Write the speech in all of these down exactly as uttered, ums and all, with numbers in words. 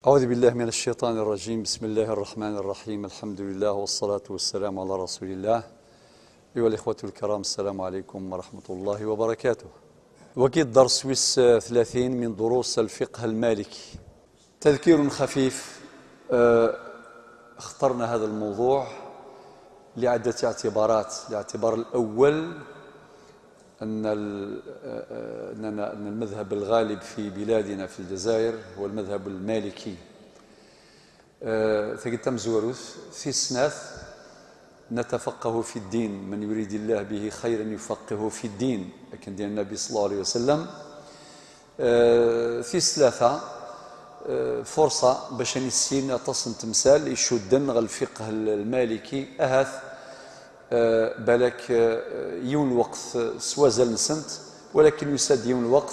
أعوذ بالله من الشيطان الرجيم. بسم الله الرحمن الرحيم. الحمد لله والصلاة والسلام على رسول الله. أيها الإخوة الكرام، السلام عليكم ورحمة الله وبركاته. وكي الدرس ويس ثلاثين من دروس الفقه المالكي. تذكير خفيف، آه، اخترنا هذا الموضوع لعدة اعتبارات. الاعتبار الأول أن ال-، آه، أننا، أن المذهب الغالب في بلادنا في الجزائر هو المذهب المالكي. آه، تجد تمزوروث في السناث: "نتفقه في الدين، من يريد الله به خيرا يفقهه في الدين"، لكن دين النبي صلى الله عليه وسلم. آه، في ثلاثة، آه، فرصة باش نسين أتصن تمثال يشدن غ الفقه المالكي. أهث آه، بالك، آه، يوم الوقت، آه، سوازل نسنت، ولكن يساد يوم الوقت،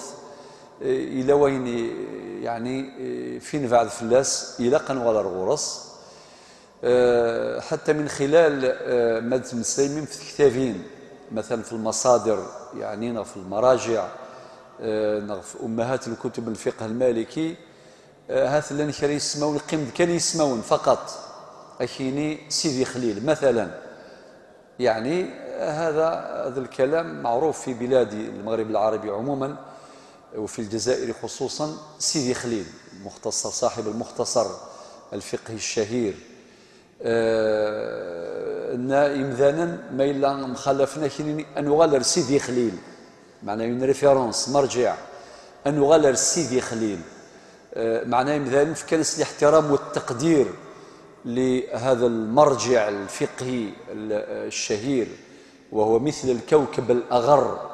آه، إلى وين، آه، يعني، آه، فين بعد فلاس إلى قنوال الغرس. آه، حتى من خلال، آه، مادة المسلمين في الكتابين، مثلًا في المصادر، يعني، في المراجع، آه، في أمهات الكتب الفقه المالكي، آه، هات لنا كرا يسمون، قيم كان يسمون فقط. أكيني سيدي خليل مثلًا. يعني هذا، هذا الكلام معروف في بلاد المغرب العربي عمومًا، وفي الجزائر خصوصًا. سيدي خليل، مختصر، صاحب المختصر الفقهي الشهير، آه، إن إمذانا ما إلا مخالفنا كيني أن نغالر سيدي خليل. معناه une référence، مرجع. أن نغالر سيدي خليل. آه، معناه إمذانا فكان الاحترام والتقدير لهذا المرجع الفقهي ال-، الشهير، وهو مثل الكوكب الأغر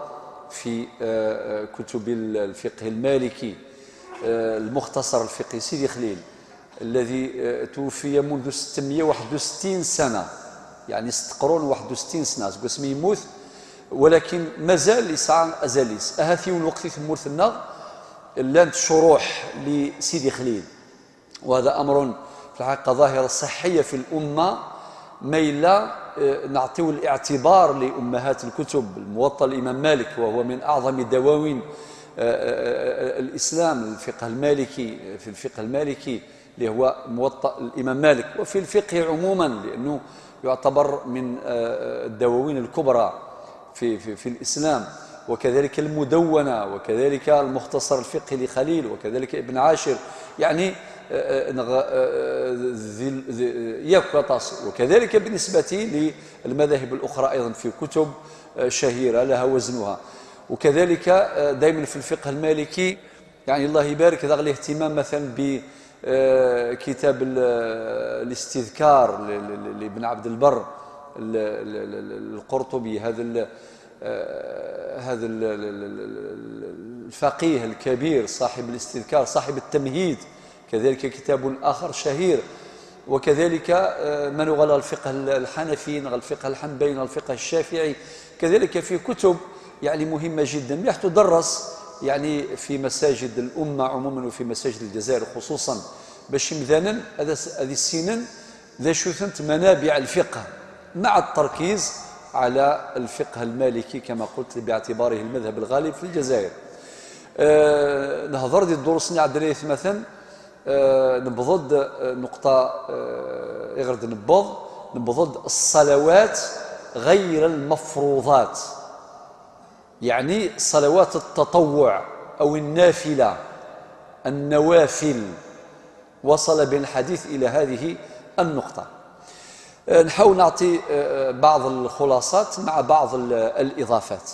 في، آه، آه، كتب الفقه المالكي، آه، المختصر الفقهي سيدي خليل، الذي، آه، توفي منذ ستمية وواحد وستين سنة، يعني ست قرون واحد وستين سنة، أسقاس ما يموت، ولكن مازال يسعى أزاليس. أهاتي الوقت في ثمورتنا لانت شروح لسيدي خليل. وهذا أمر في الحقيقة ظاهرة صحية في الأمة، ما إلا، آه، نعطيو الاعتبار لأمهات الكتب، الموطأ الإمام مالك، وهو من أعظم دواوين، آه، آه، آه، الإسلام، الفقه المالكي، في الفقه المالكي، اللي هو موطأ الإمام مالك، وفي الفقه عمومًا، لأنه يعتبر من، آه، الدواوين الكبرى في، في، في الإسلام، وكذلك المدونة، وكذلك المختصر الفقهي لخليل، وكذلك ابن عاشر، يعني، آه، آه، نغ-، آه، ذي ال-، ذي، ياك واطاس. وكذلك بالنسبة للمذاهب الأخرى أيضًا في كتب، آه، شهيرة لها وزنها. وكذلك، آه، دايمًا في الفقه المالكي، يعني الله يبارك، ذا الاهتمام مثلًا ب، آه، كتاب ال-، الاستذكار ل-، ل-، ل-، لابن عبد البر ال-، ال-، ال-، ال-، القرطبي، هذا ال-، آه، هذا ال-، ال-، ال-، ال-، ال-، الفقيه الكبير صاحب الاستذكار، صاحب التمهيد، كذلك كتاب آخر شهير، وكذلك، آه، ما نغلى الفقه الحنفي، نغلى الفقه الحنبلي، نغلى الفقه الشافعي، كذلك في كتب يعني مهمة جدًا، مليح تدرس يعني في مساجد الأمة عمومًا وفي مساجد الجزائر خصوصًا، باش يمدانن هذا س-، هذه السنن ذا شو ثنت منابع الفقه، مع التركيز على الفقه المالكي كما قلت باعتباره المذهب الغالب في الجزائر. آه، نهضر دي الدروس نعدريث مثلًا، آه، نبضد، آه، نقطة، آه، إغرد نبض، نبضد الصلوات غير المفروضات، يعني صلوات التطوع أو النافلة، النوافل، وصل بنا الحديث إلى هذه النقطة. آه، نحاول نعطي، آه، بعض الخلاصات مع بعض ال-، الإضافات.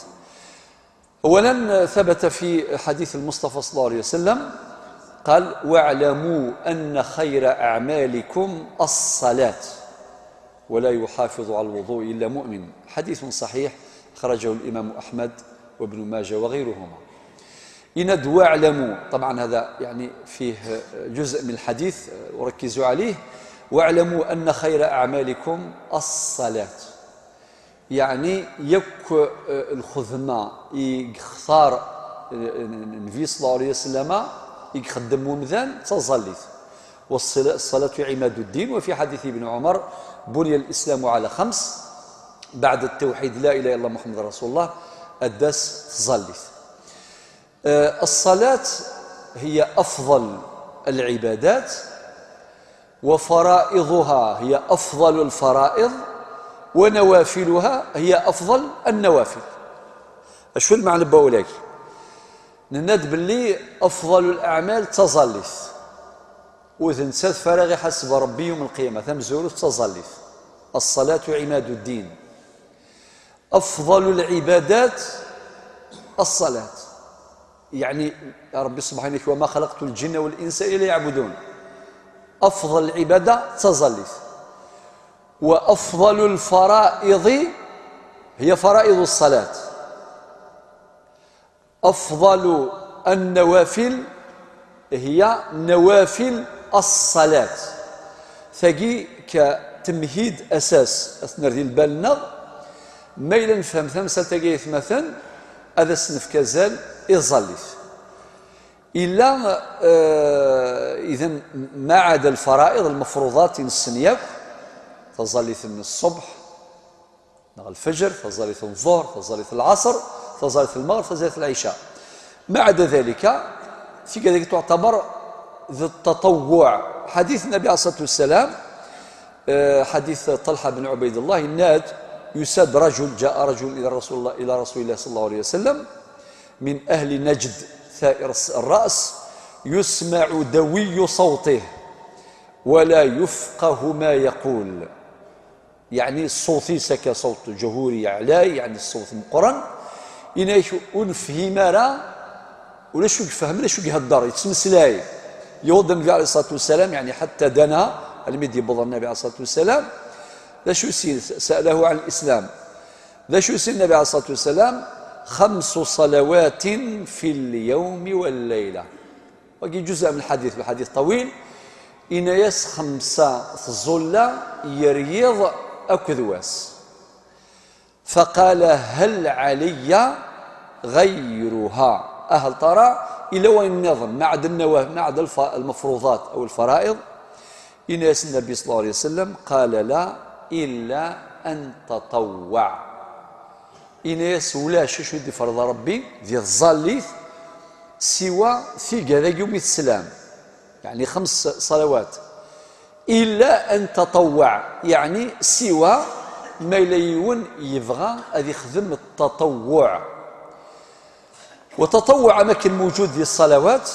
أولًا، ثبت في حديث المصطفى صلى الله عليه وسلم، قال: "واعلموا أن خير أعمالكم الصلاة، ولا يحافظ على الوضوء إلا مؤمن". حديث صحيح، أخرجه الإمام أحمد وابن ماجه وغيرهما. إن دعاء اعلموا، طبعًا هذا يعني فيه جزء من الحديث، وركزوا عليه: "واعلموا أن خير أعمالكم الصلاة". يعني يك، آه، الخدمة يختار، آه، النبي صلى الله عليه وسلم يخدم ومذان تزليت. والصلاة، الصلاة عماد الدين، وفي حديث ابن عمر: "بني الإسلام على خمس"، بعد التوحيد لا إله إلا الله محمد رسول الله، الداس تزليت. آه، الصلاة هي أفضل العبادات، وفرائضها هي أفضل الفرائض، ونوافلها هي أفضل النوافل. Acu lmeɛna n wawal-agi? Nenna-d belli أفضل الأعمال d taẓallit. U d nettat ara ɣ-iḥaseb Ṛebbi yawm lqiyama, tamezwarut d taẓallit. الصلاة عماد الدين. أفضل العبادات الصلاة. يعني ربي سبحانه يقول: "وما خلقت الجن والإنس إلا ليعبدون". أفضل العبادة d taẓallit. وأفضل الفرائض هي فرائض الصلاة. أفضل النوافل هي نوافل الصلاة. Tagi ka temhid asas, ad t-nerr di lbal-nneɣ. Ma yella nefhem tamsalt-agi ay atmaten, ad as-nefk azal i tẓallit. Illa, eh, إذن ما عدا الفرائض المفروضات i nessen yakk, taẓallit n ṣṣbeḥ, neɣ lfeǧr, taẓallit n ẓẓuhr, taẓallit n lɛaṣr, taẓallit n lmeɣreb, taẓallit n lɛica. ما عدا ذلك, tigad-agi تعتبر d التطوع. حديث النبي عليه الصلاة والسلام, eh, حديث طلحة بن عبيد الله, yenna-d, yusa-d رجل, جاء رجل إلى رسول الله, إلى رسول الله صلى الله عليه وسلم من أهل نجد ثائر الرأس يسمع دوي صوته ولا يفقه ما يقول. Yeɛni ṣṣut-is akka, ṣṣut jahuri ɛlay, yeɛni ṣṣut meqqren. Yenna-yak ur nefhim ara, ulac ur yefhem, ulac ur ihedder, yettmeslay. Yuɣ-d Nnbi ɛalayhi ṣṣalatu wassalam, yeɛni حتى دنا, almi d-yewweḍ Nnbi ɛalayhi ṣṣalatu wassalam. D acu i s-yenna? سأله عن الإسلام. D acu i s-yenna Nnbi ɛalayhi ṣṣalatu wassalam? خمس صلوات في اليوم والليلة. Wagi جزء من الحديث, lḥadit ṭawil. Yenna-yas xemsa tẓulla yer yiḍ akked wass. فقال: "هل علي غيرها؟" Hal tara, yella wayen nniḍen, ما عدا النوا-, ما عدا الف-, المفروضات أو الفرائض. Yenna-yas Nnbi صلى الله عليه وسلم: "قال: لا، إلا أن تطوع." Yenna-yas ulac acu i d-ifreḍ Ṛebbi di tẓallit siwa tigad-agi umi teslam, yeɛni xems ṣalawat, إلا أن تطوع, yeɛni siwa ma yella yiwen yebɣa ad ixdem ttaṭawwuɛ. Wa ttaṭawwuɛ am akken mewjud di ṣṣalawat,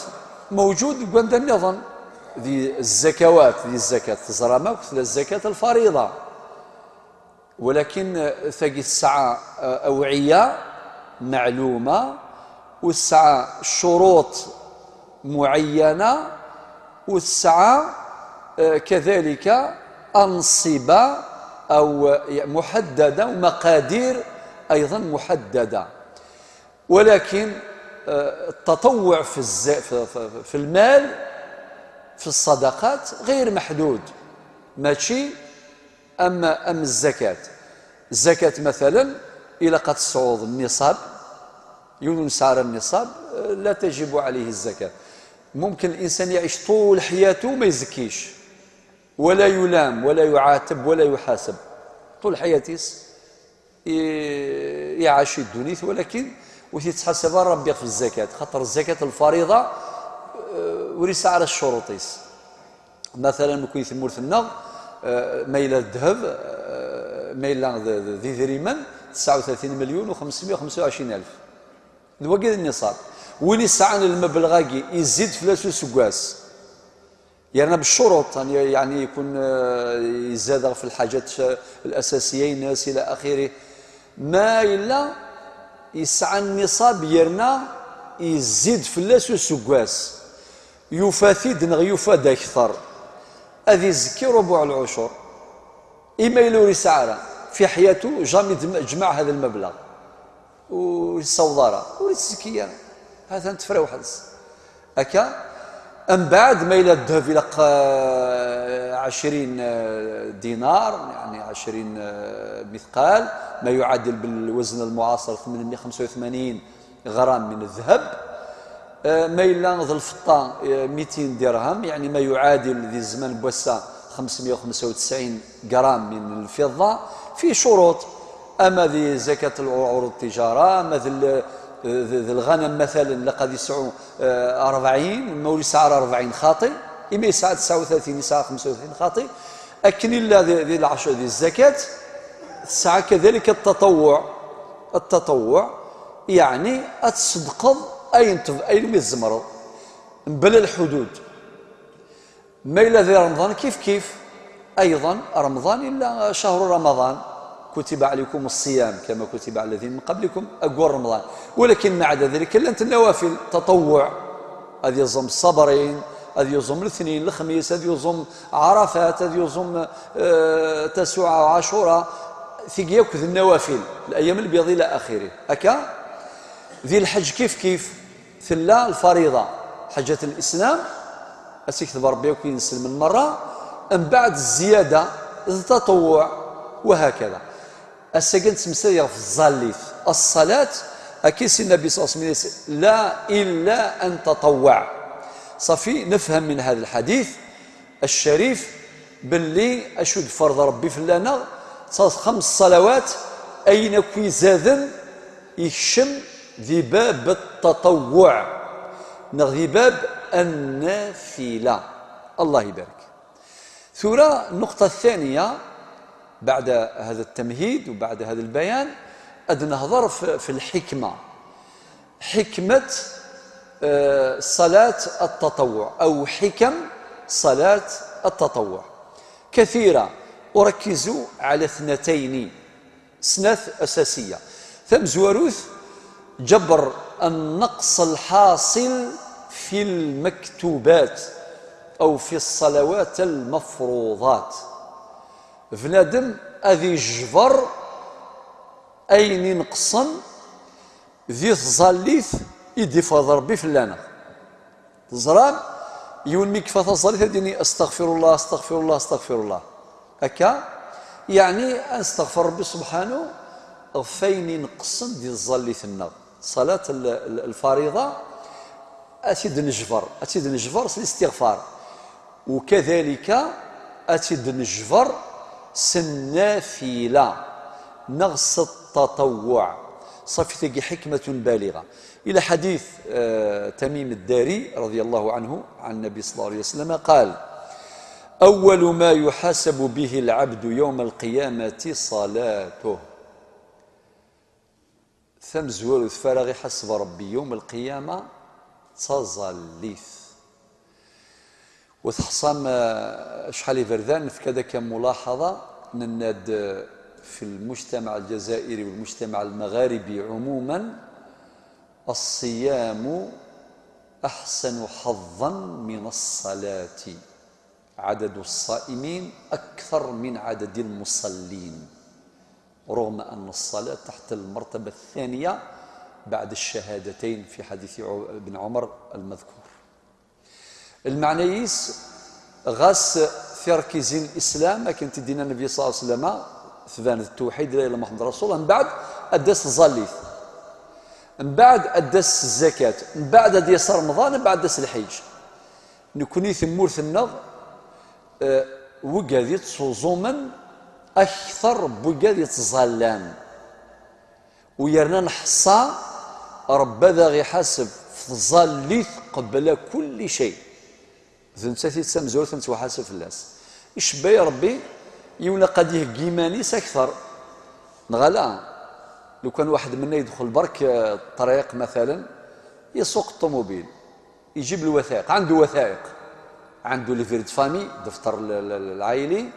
mewjud deg wanda nniḍen, di zzakawat, di zzakat, teẓram akk, tella zzakat lfariḍa. Walakin, eh, tagi tesɛa, eh, awɛiya meɛluma, u tesɛa ccuruṭ muɛeyyana, u tesɛa, eh, kadalika anṣiba aw, eh, muḥaddada, u maqadir ayḍan muḥaddada. Walakin, eh, ttaṭawwuɛ fi zza-, fi, fi, fi lmal, fi ṣṣadaqat, ɣir meḥdud. Mačči am, am zzakat. Zzakat, matalen, ilaq ad tesɛuḍ nniṣab. Yiwen ur nesɛi ara nniṣab, eh, la tajibu ɛalayhi zzakat. Mumkin linsan iɛic ṭul ḥyatu ma izekkic. Wala yulam, wala yuɛatab, wala yuḥasab. Ṭul ḥyat-is, i-, iɛac i ddunit, walakin ur t-yettḥasab ara Ṛebbi ɣef zzakat, xaṭer zzakat lfariḍa, eh, ur yesɛi ara ccuruṭ-is. Matalen, nekni tmurt-nneɣ, eh, ma yella d ddheb, eh, ma yella d, d, d idrimen, tesɛa u tlatin milyun u xemsmya u xemsa u ɛecrin alef. D wagi d nniṣab. Win yesɛan lmebleɣ-agi, izid fell-as useggas. Yerna bccuruṭ, yeɛni, yeɛni yekun, eh, izad ɣef lḥaǧat, eh, lasasiya-ines ila axiri. Ma yella yesɛa nniṣab yerna yezzi-d fell-as useggas, yufa-t-id neɣ yufa-d akter, ad izekki rubuɛ lɛucur. I ma yella ur yesɛi ara, fi ḥyatu, jamais jem-, jmeɛ hada lmebleɣ. Ur yessaweḍ ara, ur yettsekki ara. Ha-t-an tefra weḥd-s. Akka, mbeɛd ma yella ddheb ilaq, eh, ɛecrin, eh, dinar, yeɛni ɛecrin, eh, mithqal, ma yuɛadil bil wazn lmuɛaṣir tmanmya xemsa u tmanyin ɣram min ddheb. Eh, ma yella d lfeṭṭa, eh, mitin dirham, yeɛni ma yuɛadil di zzman n wass-a xemsmya u xemsa u tesɛin gram min lfiḍa, fi ccuruṭ, ama di zakat lɛuruḍ tijara, ama di l-, D, d lɣanam, matalan, ilaq ad yesɛu, eh, rebɛin, ma ur yesɛi ara rebɛin xaṭi, imi yesɛa tesɛa u tlatin, yesɛa xemsa u tlatin xaṭi, akken illa di, di lɛecr, di zzakat, tesɛa kadalik ttaṭawuɛ. Ttaṭawuɛ, yeɛni ad tṣeddqeḍ ayen teb-, ayen umi tzemreḍ, mebla lḥudud. Ma yella di Remḍan kif kif, ayḍan Remḍan illa cahru Remḍan, kutiba ɛlaykum ṣṣiyam kama kutiba ɛla lladina min qablikum, aggur Remḍan. Walakin maɛda dalik llant nnawafil, ttaṭawuɛ, ad yuẓum ṣṣabrin, ad yuẓum letnin, lexmis, ad yuẓum Ɛarafat, ad yuẓum, eh, Tasuɛa, Ɛacura, tigi akk d nnawafil, l-ayyam lbiḍ ila axiri. Akka, di lḥeǧ kif kif, tella lfariḍa, ḥaǧat lislam, ad tt-ikteb Rebbi akk i inselmen merra, mbeɛd zzyada d ttaṭawuɛ, wahakada. Ass-agi nettmeslay ɣef tẓallit, ṣṣalat, akka i s-yenna Nnbi ṣalla Llahu ɛalayhi wa sallam, la illa an taṭawwaɛ. Ṣafi, nefhem min hada lḥadit, Ccarif, belli acu d-ferḍ Rebbi fell-aneɣ, d xems ṣṣalawat, ayen akk izaden ikcem di bab ttaṭawwuɛ, neɣ di bab nnafila. Allah ibarek. Tura, nnuqṭa ttaniya, beɛda hada ttemhid u beɛda hada lbayan, ad nehḍer f-, f lḥikma. حكمة، آه، صلاة التطوع أو حكم صلاة التطوع كثيرة، أركز على اثنتين، سنات أساسية. Tamezwarut, جبر النقص الحاصل في المكتوبات أو في الصلوات المفروضات. Bnadem ad ijber ayen ineqsen di tẓallit i d-ifreḍ Rebbi fell-aneɣ. Teẓram, yiwen mi yekfa taẓallit ad d-yini, "Astaɣfirullah, astaɣfirullah, astaɣfirullah." Akka, yeɛni ad nesteɣfer Rebbi subḥanu ɣef wayen ineqsen di tẓallit-nneɣ. Ṣalat l-, l-, lfariḍa, ad tt-id-nejber, ad tt-id-nejber s listiɣfar. Ukadalika ad tt-id-nejber s nnafila neɣ s ttaṭawwuɛ. Ṣafi, tagi ḥikmatun baliɣa. Ila ḥadit, eh, Tamim Ddari, radiyallahu anhu, ɛan Nnabi ṣalla Llahu ɛalayhi wa sallam, qal: "Awwalu ma yuḥasabu bihi lɛabdu yawma lqiyamati ṣalatuh." Tamezwarut f ara ɣ-iḥaseb Rebbi yawm lqiyama d taẓallit. U teḥṣam, eh, acḥal iberdan, nefka-d akka mulaḥaḍa, nenna-d, eh, fi lmujtamaɛ aljazairi walmujtamaɛ almaɣaribi ɛumuman, الصيام أحسن حظا من الصلاة. عدد الصائمين أكثر من عدد المصلين، رغم أن الصلاة تحت المرتبة الثانية بعد الشهادتين في حديث عو-، ابن عمر المذكور. Lmeɛna-is, ɣas tirkizin n Islam, akken t-id-yenna Nnbi ṣalla Llahu ɛalayhi wa sallam, tban d ttewḥid, la ilaha illa Muḥemmed Rasul, mbeɛd ad d-tas tẓallit, mbeɛd ad d-tas zzakat, mbeɛd ad d-yas Remḍan, mbeɛd ad d-tas lḥiǧ. Nekni, temmurt-nneɣ, eh, wigad yettsuẓumen akter n wigad yettẓallan. U yerna neḥṣa Rebbi ad aɣ-iḥaseb f tẓallit qebla kulli cay. D nettat i d tamezwarut ad nettwaḥaseb fell-as. Icebba-yi Rebbi, yiwen ilaq ad iheggi iman-is akter. Neɣ ala? Lukan waḥed minna yedxel berk, eh, ṭṭriq, matalan, yessuq ṭṭumubil. يجيب الوثائق، عنده وثائق، عنده livret de famille، دفتر ال-، ال-، ال-، العائلي،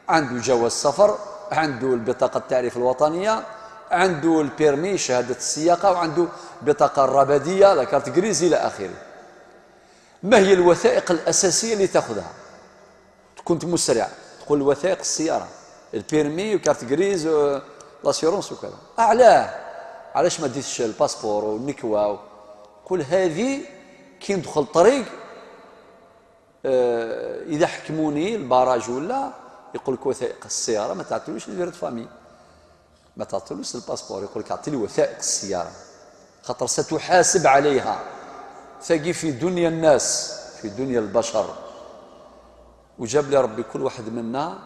عنده جواز سفر، عنده البطاقة التعريف الوطنية، عنده البيرمي، شهادة السياقة، وعنده بطاقة الربدية، la carte grise إلى آخره. ما هي الوثائق الأساسية اللي تاخذها؟ كنت مسرع، تقول وثائق السيارة، البيرمي وكارت غريز، آه، لاسيورونس وكذا. علاه؟ علاش ما ديتش الباسبور والنكوة و-، قول هذه كي ندخل طريق، آه، إذا حكموني الباراج ولا، يقول لك وثائق السيارة ما تعطيلوش الفيرت فامي. ما تعطيلوش الباسبور، يقول لك: "أعطي لي وثائق السيارة، خاطر ستحاسب عليها." ثقي في دنيا الناس، في دنيا البشر. وجاب لي ربي كل واحد منا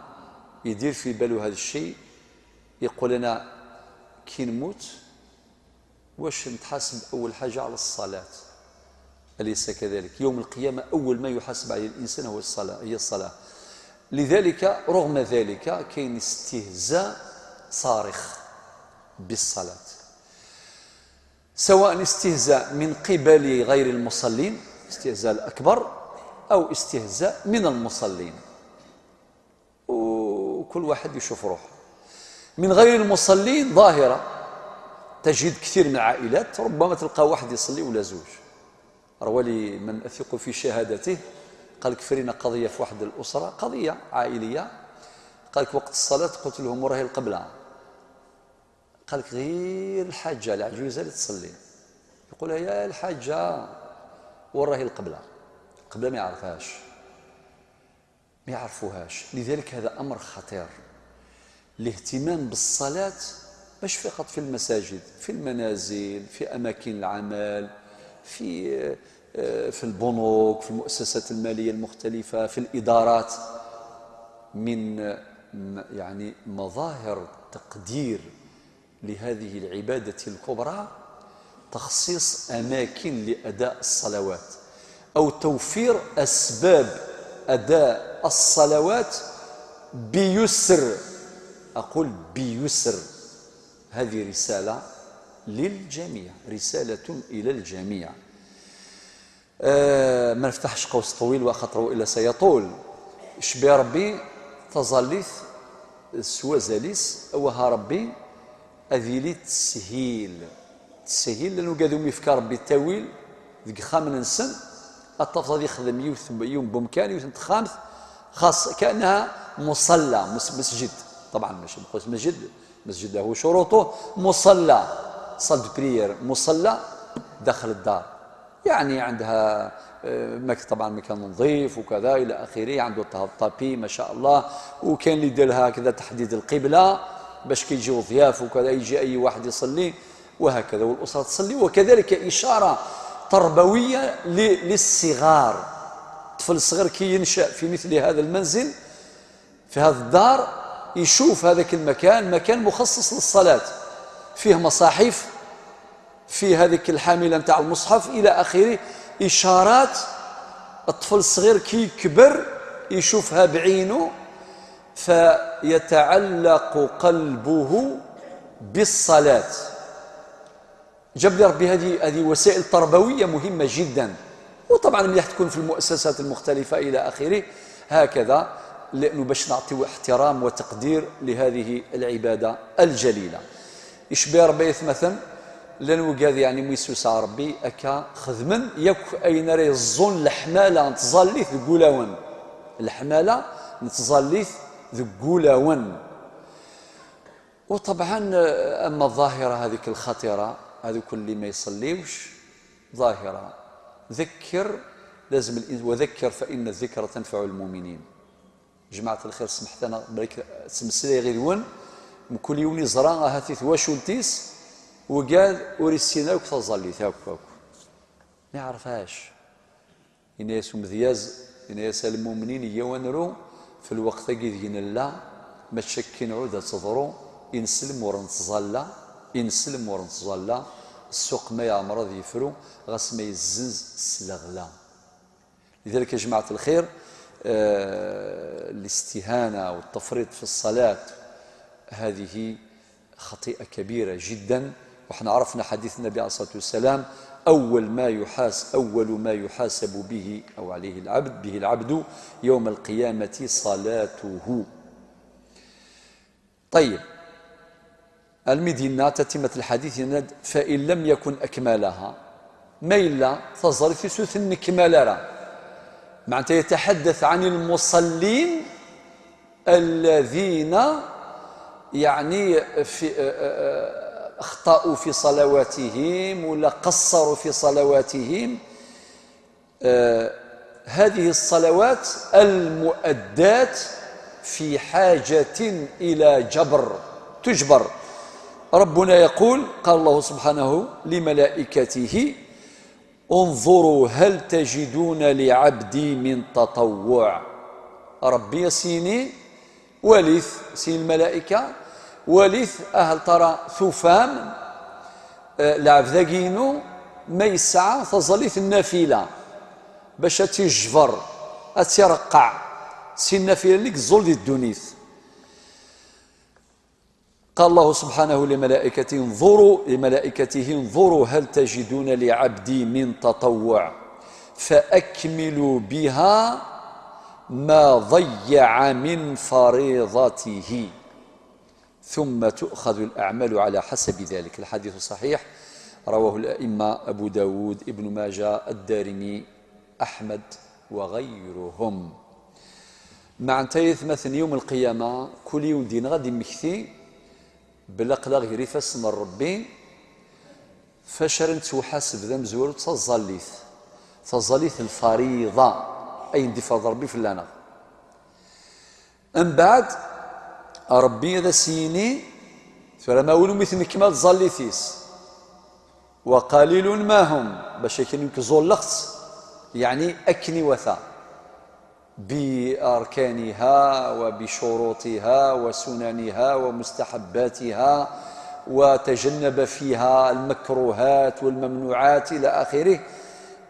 يدير في باله هذا الشيء، يقول: "أنا كي نموت واش نتحاسب أول حاجة على الصلاة؟ أليس كذلك؟ يوم القيامة أول ما يحاسب عليه الإنسان هو الصلاة، هي الصلاة. لذلك، رغم ذلك، كاين استهزاء صارخ بالصلاة، سواء استهزاء من قبل غير المصلين، استهزاء الأكبر، أو استهزاء من المصلين، وكل واحد يشوف روحه. من غير المصلين ظاهرة، تجد كثير من العائلات ربما تلقى واحد يصلي ولا زوج. روى لي من أثق في شهادته، قال لك: فرينا قضية في واحد الأسرة، قضية عائلية، قال لك: وقت الصلاة، قلت لهم: وراهي القبلة؟ قال لك: غير الحاجة العجوزة اللي تصلي. يقول: يا الحاجة، وراهي القبلة؟ القبلة ما يعرفهاش، ما يعرفوهاش. لذلك هذا أمر خطير. الاهتمام بالصلاة مش فقط في المساجد، في المنازل، في أماكن العمل، في، آه، في البنوك، في المؤسسات المالية المختلفة، في الإدارات، من، م-، يعني، مظاهر تقدير لهذه العبادة الكبرى تخصيص أماكن لأداء الصلوات، أو توفير أسباب أداء الصلوات بيسر. أقول بيسر. هذه رسالة للجميع، رسالة إلى الجميع. آه، ما نفتحش قوس طويل وخاطر إلا سيطول. شبي ربي تظليت سوازاليس، أوها ربي أذيلي تسهيل. تسهيل لأنه قادوا يفكى ربي التاويل ذيك خامن نسن، الطفل هذا يخدم يوث-، يوم بمكان، يوث تخامث، خاص كأنها مصلى، مس-، مسجد. طبعًا مش نقول مسجد، مسجد له شروطه، مصلى، صال دو بريير، مصلى داخل الدار. يعني عندها، آه، مك-، طبعًا مكان نظيف وكذا إلى آخره، عنده طه-، طابي ما شاء الله، وكاين اللي يدير لها هكذا تحديد القبلة باش كي يجيو ضياف وكذا يجي أي واحد يصلي، وهكذا، والأسرة تصلي، وكذلك إشارة تربوية ل-، للصغار. الطفل الصغير كي ينشأ في مثل هذا المنزل، في هذا الدار، يشوف هذاك المكان مكان مخصص للصلاة، فيه مصاحف، فيه هذيك الحاملة نتاع المصحف إلى آخره، إشارات. الطفل الصغير كي يكبر يشوفها بعينه، فيتعلق قلبه بالصلاة. جاب لي ربي هذه، هذه وسائل تربوية مهمة جدًا. وطبعًا مليح تكون في المؤسسات المختلفة إلى آخره هكذا، لأنه باش نعطيو احترام وتقدير لهذه العبادة الجليلة. يشبه ربي مثلًا لن وقاد يعني ميسوس ربي أكا خدمن يك أين راه يزون الحمالة نتظليت ذ قولاون. الحمالة نتظليت ذ قولاون. وطبعًا، آه، أما الظاهرة هذيك الخطيرة، هذوك اللي ما يصليوش، ظاهرة. ذكر، لازم الإنس-، وذكر فإن الذكر تنفع المؤمنين. جماعة الخير، سمحت أنا برك تمسلي غير ون، مكل يوني زرا هاتي ثواشولتيس، وقال أوريسينا وكتظلي ثاكوك. ما يعرفهاش. Yenna-yas umedyaz, yenna-yas: a lmumnin, iyyaw ad nru f lweqt-agi deg nella, mačči akken ɛud ad teḍru, i neslem ur nettẓalla, i neslem ur nettẓalla, ssuq ma yeɛmer ad yefru, ɣas ma yezzenz s leɣla. لذلك يا جماعة الخير، آه، الاستهانة والتفريط في الصلاة هذه خطيئة كبيرة جدًا. وحنا عرفنا حديث النبي عليه الصلاة والسلام: أول ما يحاس-، أول ما يحاسب به أو عليه العبد، به العبد يوم القيامة صلاته. طيب، المدينة تتمة الحديث يناد: فإن لم يكن أكملها، ما إلا تظهر في سوث النكمال را. معناتها يتحدث عن المصلين الذين، يعني، في، آه، آه، أخطأوا في صلواتهم ولا قصروا في صلواتهم. آه، هذه الصلوات المؤدات في حاجة إلى جبر، تجبر. ربنا يقول، قال الله سبحانه لملائكته: انظروا هل تجدون لعبدي من تطوع. ربي يسيني وليث سين الملائكة، وليث أهل ترى ثفام Eh, lɛebd-agi-inu ma yesɛa taẓallit n nafila bac ad tt-ijber, ad tt-ireqqeɛ si nnafila-nni yeẓẓul di ddunit. قال الله سبحانه لملائكته انظروا، لملائكته انظروا هل تجدون لعبدي من تطوع فأكملوا بها ما ضيع من فريضته ثم تؤخذ الأعمال على حسب ذلك. الحديث صحيح، رواه الأئمة أبو داود، ابن ماجه، الدارمي، أحمد وغيرهم. Meɛna ay atmaten, yawm lqiyama, kul yiwen deg-neɣ ad d-immekti belli aql-aɣ gar ifassen n Ṛebbi, fac ara nettwaḥaseb d amezwaru d taẓallit, taẓallit lfariḍa, ayen d-ifreḍ Ṛebbi fell-aneɣ. Mbeɛd, Ṛebbi ad as-yini, tura ma win umi tennekmal tẓallit-is, وقليل ما هم، bac akken nekk ẓulleɣ-tt, yeɛni akken iwata, بأركانها وبشروطها وسننها ومستحباتها، وتجنب فيها المكروهات والممنوعات إلى آخره،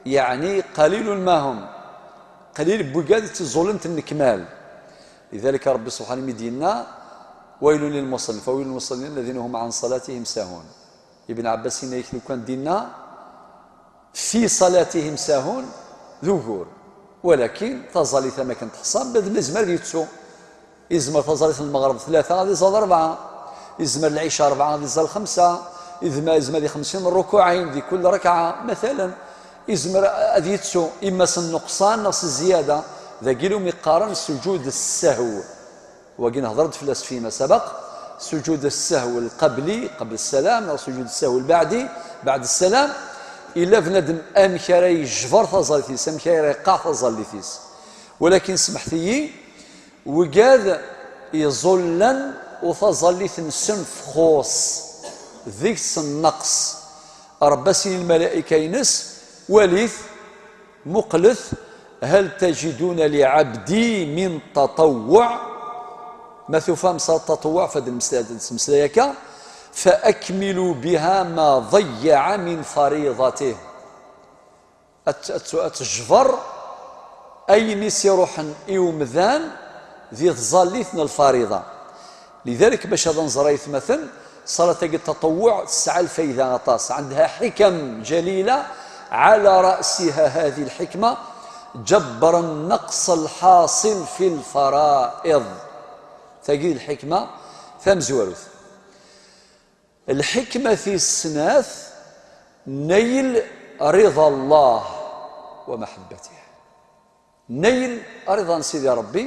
يعني قليل ما هم، qlil n wigad i tt-iẓulen tennekmal. لذلك Ṛebbi subḥanahu mi d-yenna: ويل للمصلين، فويل للمصلين الذين هم عن صلاتهم ساهون. Ibn Ɛebbas yenna-yak lukan d-yenna في صلاتهم ساهون d ugur. Walakin taẓallit am akken teḥṣa, bnadem yezmer ad yettu. Yezmer taẓallit n lmeɣreb tlata ad iẓẓal ṛebɛa, yezmer lɛica ṛebɛa ad iẓẓal xemsa, yezmer, yezmer ad ixemmem sin ṛṛukuɛin di kul ṛekɛa, matalan. Yezmer ad yettu, imma s nnuqṣan neɣ s zzyada, dagi lumi qqaren sujud ssehw. Wagi nhedṛ-d fell-as فيما سبق, sujud ssehw lqabli, qabl ssalam, neɣ sujud ssehw lbeɛdi, beɛd ssalam, illa bnadem amek ara yejber taẓallit-is, amek ara ireqqeɛ taẓallit-is. Walakin, semḥet-iyi, wigad iẓullen u taẓallit-nsen txuṣ, deg-s nneqṣ, Ṛebbi ad s-yini i lmalayka-ines: Walit, muqlet, هل تجدون لعبدي من تطوع؟ Ma tufam ṣṣalat taṭewwuɛ, fad lmesla-, ad nesmeslay akka: فأكملوا بها ما ضيع من فريضته. Ad t-, ad t-, ad tejber ayen i s-iruḥen i umdan di tẓallit n lfariḍa. Lidalik, bac ad nẓer ay atmaten, ṣṣalat-agi n taṭewwuɛ tesɛa lfayda aṭas, عندها حكم جليلة، على رأسها هذه الحكمة: جبر النقص الحاصل في الفرائض. Tagi d lḥikma tamezwarut. Lḥikma tis snat: نيل رضا الله ومحبته. Nayl ṛiḍa n Sidi Ṛebbi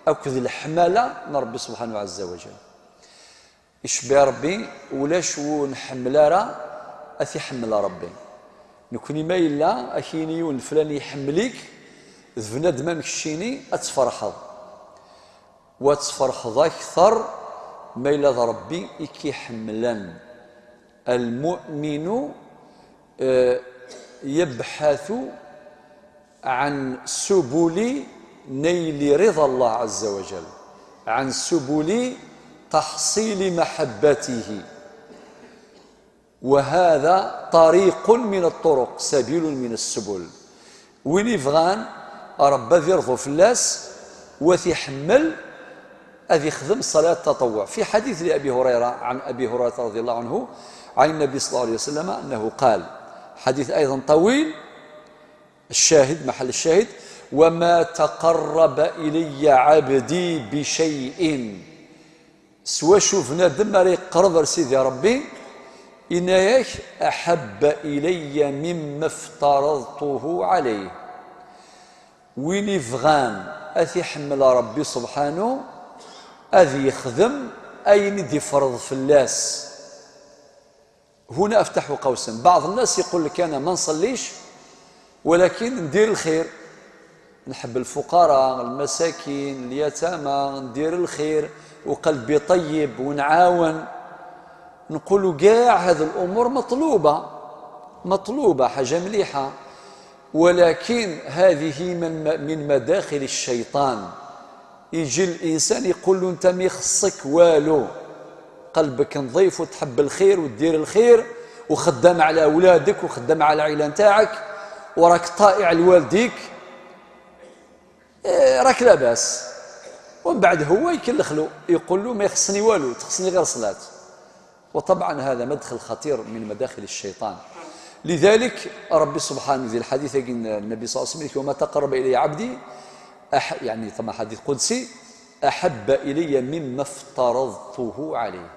akked leḥmala n Ṛebbi subḥanahu ɛezza wa jal. Icebbeɛ Ṛebbi, ulac ur nḥemmel ara ad t-iḥemmel Ṛebbi. Nekni ma yella ad k-yini yiwen leflani iḥemmel-ik, d bnadem am keččini, ad tferḥeḍ. Wa tferḥeḍ akter ma yella d Ṛebbi i k-iḥemmlen. المؤمن, eh, يبحث عن سبل نيل رضا الله عز وجل، عن سبل تحصيل محبته. وهذا طريق من الطرق، سبيل من السبل. Win ibɣan Ṛebbi ad irḍu fell-as, wa t-iḥemmel, ad ixdem ṣṣalat taṭewwuɛ. في حديث لأبي هريرة، عن أبي هريرة رضي الله عنه عن النبي صلى الله عليه وسلم أنه قال، حديث أيضا طويل، الشاهد، محل الشاهد: وما تقرب إلي عبدي بشيء. S wacu bnadem ara yeqreb ar Sidi Ṛebbi, yenna-yak: أحب إلي مما افترضته عليه. Win ibɣan ad t-iḥemmel Ṛebbi subḥanu, ad yexdem ayen i d-ifreḍ fell-as. هنا أفتح قوسا. بعض الناس يقول لك: أنا ما نصليش ولكن ندير الخير، نحب الفقراء، المساكين، اليتامى، ندير الخير، وقلبي طيب ونعاون. نقول كاع هذه الأمور مطلوبة، مطلوبة، حاجة مليحة، ولكن هذه من، من مداخل الشيطان. يجي الإنسان يقول له: أنت ما يخصك والو، قلبك نظيف وتحب الخير وتدير الخير، وخدام على أولادك وخدام على العائلة نتاعك، وراك طائع لوالديك، إيه، راك لاباس. ومن بعد هو يكلخ له، يقول له: "ما يخصني والو، تخصني غير صلاة". وطبعا هذا مدخل خطير من مداخل الشيطان. لذلك ربي سبحانه في الحديث، النبي صلى الله عليه وسلم يقول: "ما تقرب إلي عبدي أح-"، يعني طبعا حديث قدسي، "أحب إلي مما افترضته عليه".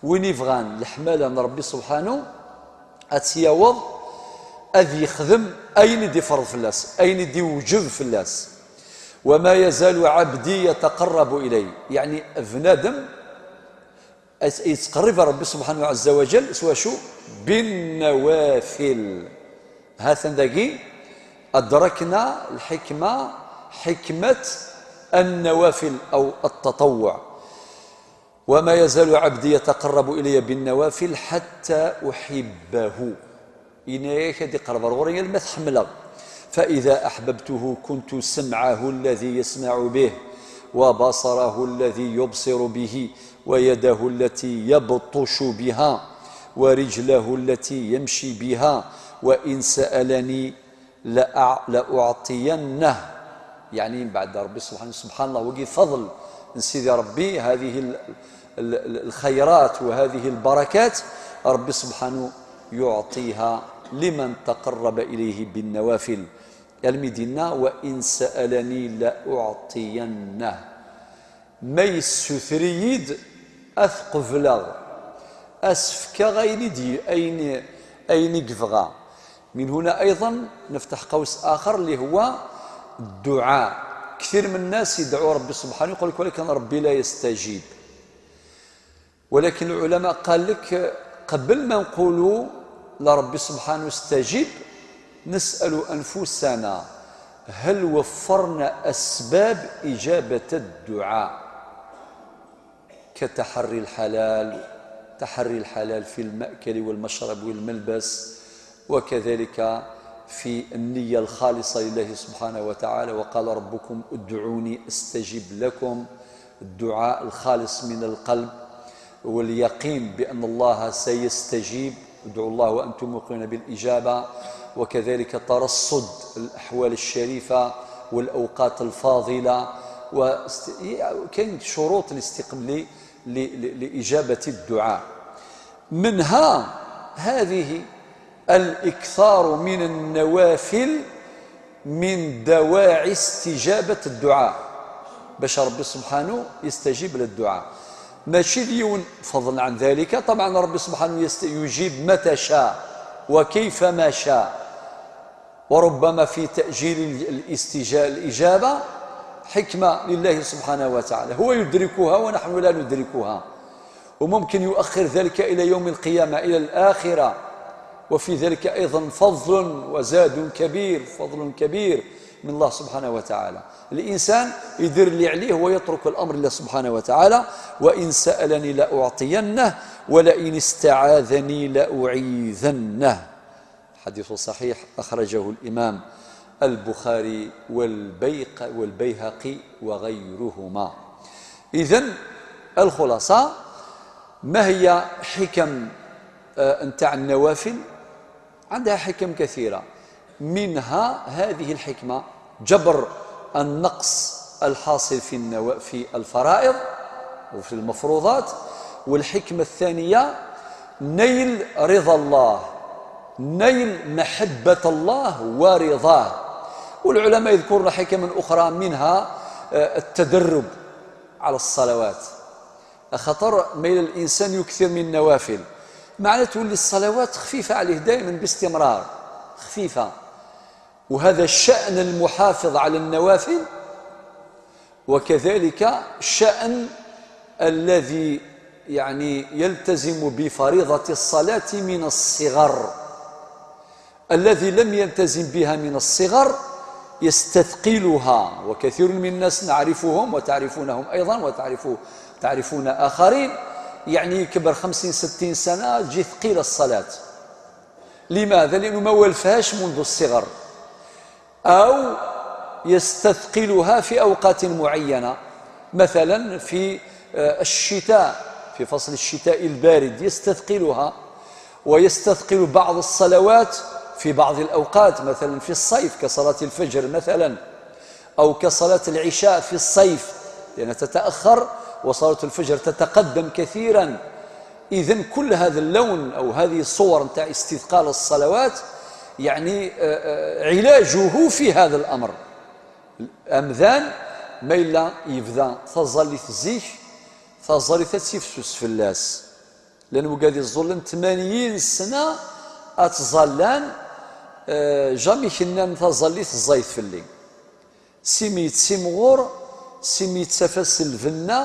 Win yebɣan leḥmala n Ṛebbi subḥanu, ad tt-yaweḍ ad yexdem ayen i d-ifreḍ fell-as, ayen i d-iwǧeb fell-as. "وما يزال عبدي يتقرب إلي"، يعني bnadem yettqerrib ar Ṛebbi subḥanu ɛezza wa jal s wacu? "بالنوافل". Ha-t-an dagi أدركنا الحكمة، حكمة النوافل أو التطوع. "وما يزال عبدي يتقرب إلي بالنوافل حتى أحبه". Yenna-yak ad iqerreb ar ɣur-i alma t-ḥemmleɣ. "فإذا أحببته كنت سمعه الذي يسمع به، وبصره الذي يبصر به، ويده التي يبطش بها، ورجله التي يمشي بها، وإن سألني لأع-، لأعطينه". يعني من بعد ربي سبحانه، سبحان الله، وقي فضل سيدي ربي، هذه ال-، ال-، ال-، الخيرات وهذه البركات، ربي سبحانه يعطيها لمن تقرب إليه بالنوافل. المدينة: "وإن سألني لأعطينه". Ma yessuter-iyi-d, ad t-qebleɣ, ad s-fkeɣ ayen i d-, ayen, ayen i yebɣa. من هنا أيضا نفتح قوس آخر اللي هو الدعاء. كثير من الناس يدعو ربي سبحانه، يقول لك: "ولكن ربي لا يستجيب". ولكن العلماء قال لك، قبل ما نقولوا لربي سبحانه استجب، نسأل أنفسنا: هل وفرنا أسباب إجابة الدعاء؟ كتحري الحلال، تحري الحلال في المأكل والمشرب والملبس، وكذلك في النية الخالصة لله سبحانه وتعالى. "وقال ربكم ادعوني أستجب لكم". الدعاء الخالص من القلب واليقين بأن الله سيستجيب. "ادعوا الله وأنتم موقنون بالإجابة". وكذلك ترصد الأحوال الشريفة والأوقات الفاضلة، واست-، كاين شروط الاستقبال ل-، ل-، لإجابة الدعاء. منها هذه: الإكثار من النوافل من دواعي استجابة الدعاء، باش ربي سبحانه يستجيب للدعاء. ماشي ليون فضلا عن ذلك، طبعا ربي سبحانه يست-، يجيب متى شاء وكيفما شاء. وربما في تأجيل الاستجا-، الإجابة حكمة لله سبحانه وتعالى، هو يدركها ونحن لا ندركها، وممكن يؤخر ذلك إلى يوم القيامة، إلى الآخرة، وفي ذلك أيضا فضل وزاد كبير، فضل كبير من الله سبحانه وتعالى. الإنسان يدير اللي عليه ويترك الأمر لله سبحانه وتعالى. "وإن سألني لأعطينه، ولئن استعاذني لأعيذنه". حديث صحيح أخرجه الإمام البخاري والبيق-، والبيهقي وغيرهما. إذن الخلاصة، ما هي حكم، آه، نتاع النوافل؟ عندها حكم كثيرة، منها هذه الحكمة: جبر النقص الحاصل في النوا-، في الفرائض وفي المفروضات. والحكمة الثانية: نيل رضا الله، نيل محبة الله ورضاه. والعلماء يذكرون حكما أخرى، منها، آه، التدرب على الصلوات، خاطر ما إلا الإنسان يكثر من النوافل، معناه تولي الصلوات خفيفة عليه دائما باستمرار، خفيفة. وهذا الشأن المحافظ على النوافل، وكذلك الشأن الذي، يعني، يلتزم بفريضة الصلاة من الصغر. الذي لم يلتزم بها من الصغر يستثقلها، وكثير من الناس نعرفهم وتعرفونهم أيضا، وتعرفوا-، تعرفون آخرين، يعني، يكبر خمسين ستين سنة تجي ثقيلة الصلاة. لماذا؟ لأنه ما والفهاش منذ الصغر، أو يستثقلها في أوقات معينة، مثلا في، آه، الشتاء، في فصل الشتاء البارد يستثقلها، ويستثقل بعض الصلوات في بعض الأوقات، مثلا في الصيف كصلاة الفجر مثلا، أو كصلاة العشاء في الصيف، لأنها تتأخر وصلاة الفجر تتقدم كثيرا. إذن كل هذا اللون أو هذه الصور نتاع استثقال الصلوات، يعني، آه، آه، علاجه في هذا الأمر. Amdan ma yella yebda taẓallit zik, taẓallit ad tifsus fell-as. Llan wigad iẓẓullen tmanyin sna ad ttẓallan, eh, jamais k-nnan taẓallit ẓẓayet fell-i. Simi yettimɣur, simi yettaf-as lbenna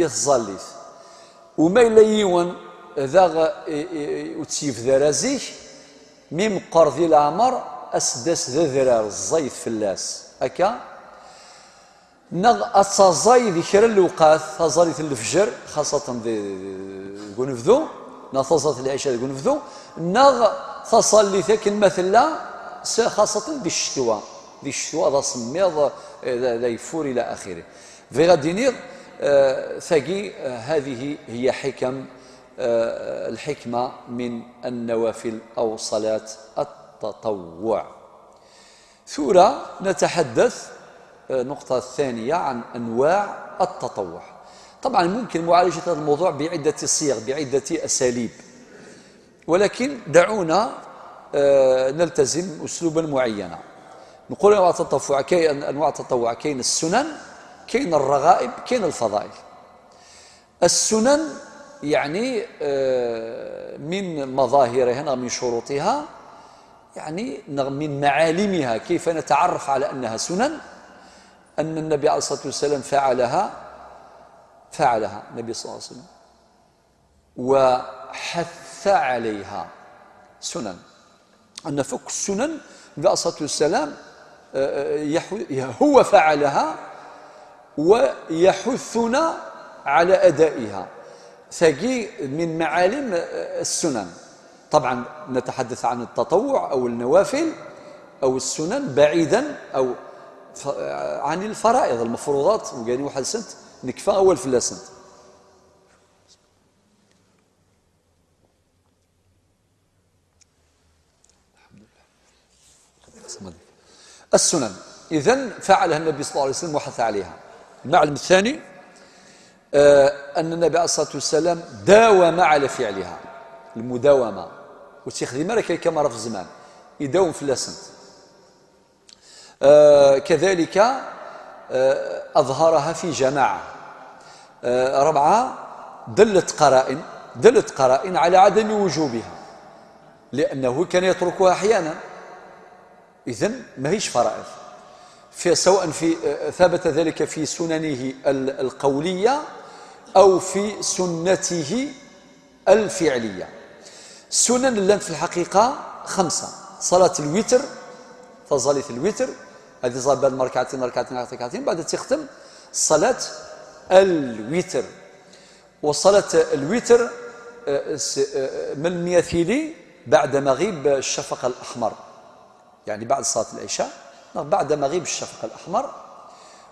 i tẓallit. U ma yella yiwen daɣ i, i, i, ur tt-yebda ara zik, mi meqqer di leɛmer, as-d-as d adrar ẓẓayet fell-as. Akka, neɣ ad taẓay di kra n lewqat, taẓallit n lefjer, xaṣaten di, di, deg unebdu, neɣ taẓallit n lɛica deg unebdu, neɣ taẓallit akken ma tella, s-, xaṣaten di ccetwa. Di ccetwa, d asemmiḍ, eh, d, d ayeffur, ila axiri. Bɣiɣ ad d-iniɣ, eh, tagi, eh, هذه هي حكم, eh, الحكمة من النوافل أو صلاة التطوع. ثورة نتحدث، آه، نقطة ثانية عن أنواع التطوع. طبعا ممكن معالجة هذا الموضوع بعدة صيغ، بعدة أساليب، ولكن دعونا، آه، نلتزم أسلوبا معينا. نقول أنواع التطوع، كاين أنواع التطوع، كاين السنن، كاين الرغائب، كاين الفضائل. السنن، يعني، آه، من مظاهرها، نغ من شروطها، يعني، نغ من معالمها، كيف نتعرف على أنها سنن؟ أن النبي عليه الصلاة والسلام فعلها، فعلها النبي صلى الله عليه وسلم وحث عليها. سنن. أن فك السنن، النبي عليه الصلاة والسلام، آه، آه، يحو-، هو فعلها ويحثنا على أدائها. Tagi من معالم، آه، السنن. طبعا نتحدث عن التطوع أو النوافل أو السنن بعيدا أو ف-، عن الفرائض المفروضات، وكان واحد سنت نكفى أول في السنت. السنن. إذن فعلها النبي صلى الله عليه وسلم وحث عليها. المعلم الثاني، آه، أن النبي عليه الصلاة والسلام داوم على فعلها. المداومة. وتخدم لك كما رفض زمان. يداوم في السنت. آه، كذلك، آه، أظهرها في جماعة. آه، ربعة، دلت قرائن، دلت قرائن على عدم وجوبها، لأنه كان يتركها أحيانا. إذن ما هيش فرائض. في، سواء في، آه، ثبت ذلك في سننه ال-، القولية أو في سنته الفعلية. السنن اللي في الحقيقة خمسة. صلاة الوتر، تظلي في الوتر، هذه زال بعد ما ركعتين، ركعتين، ركعتين، بعد تختم صلاة الوتر. وصلاة الوتر، آه، س-، آه، من المياثيلي بعد مغيب الشفق الأحمر، يعني بعد صلاة العشاء، بعد مغيب الشفق الأحمر،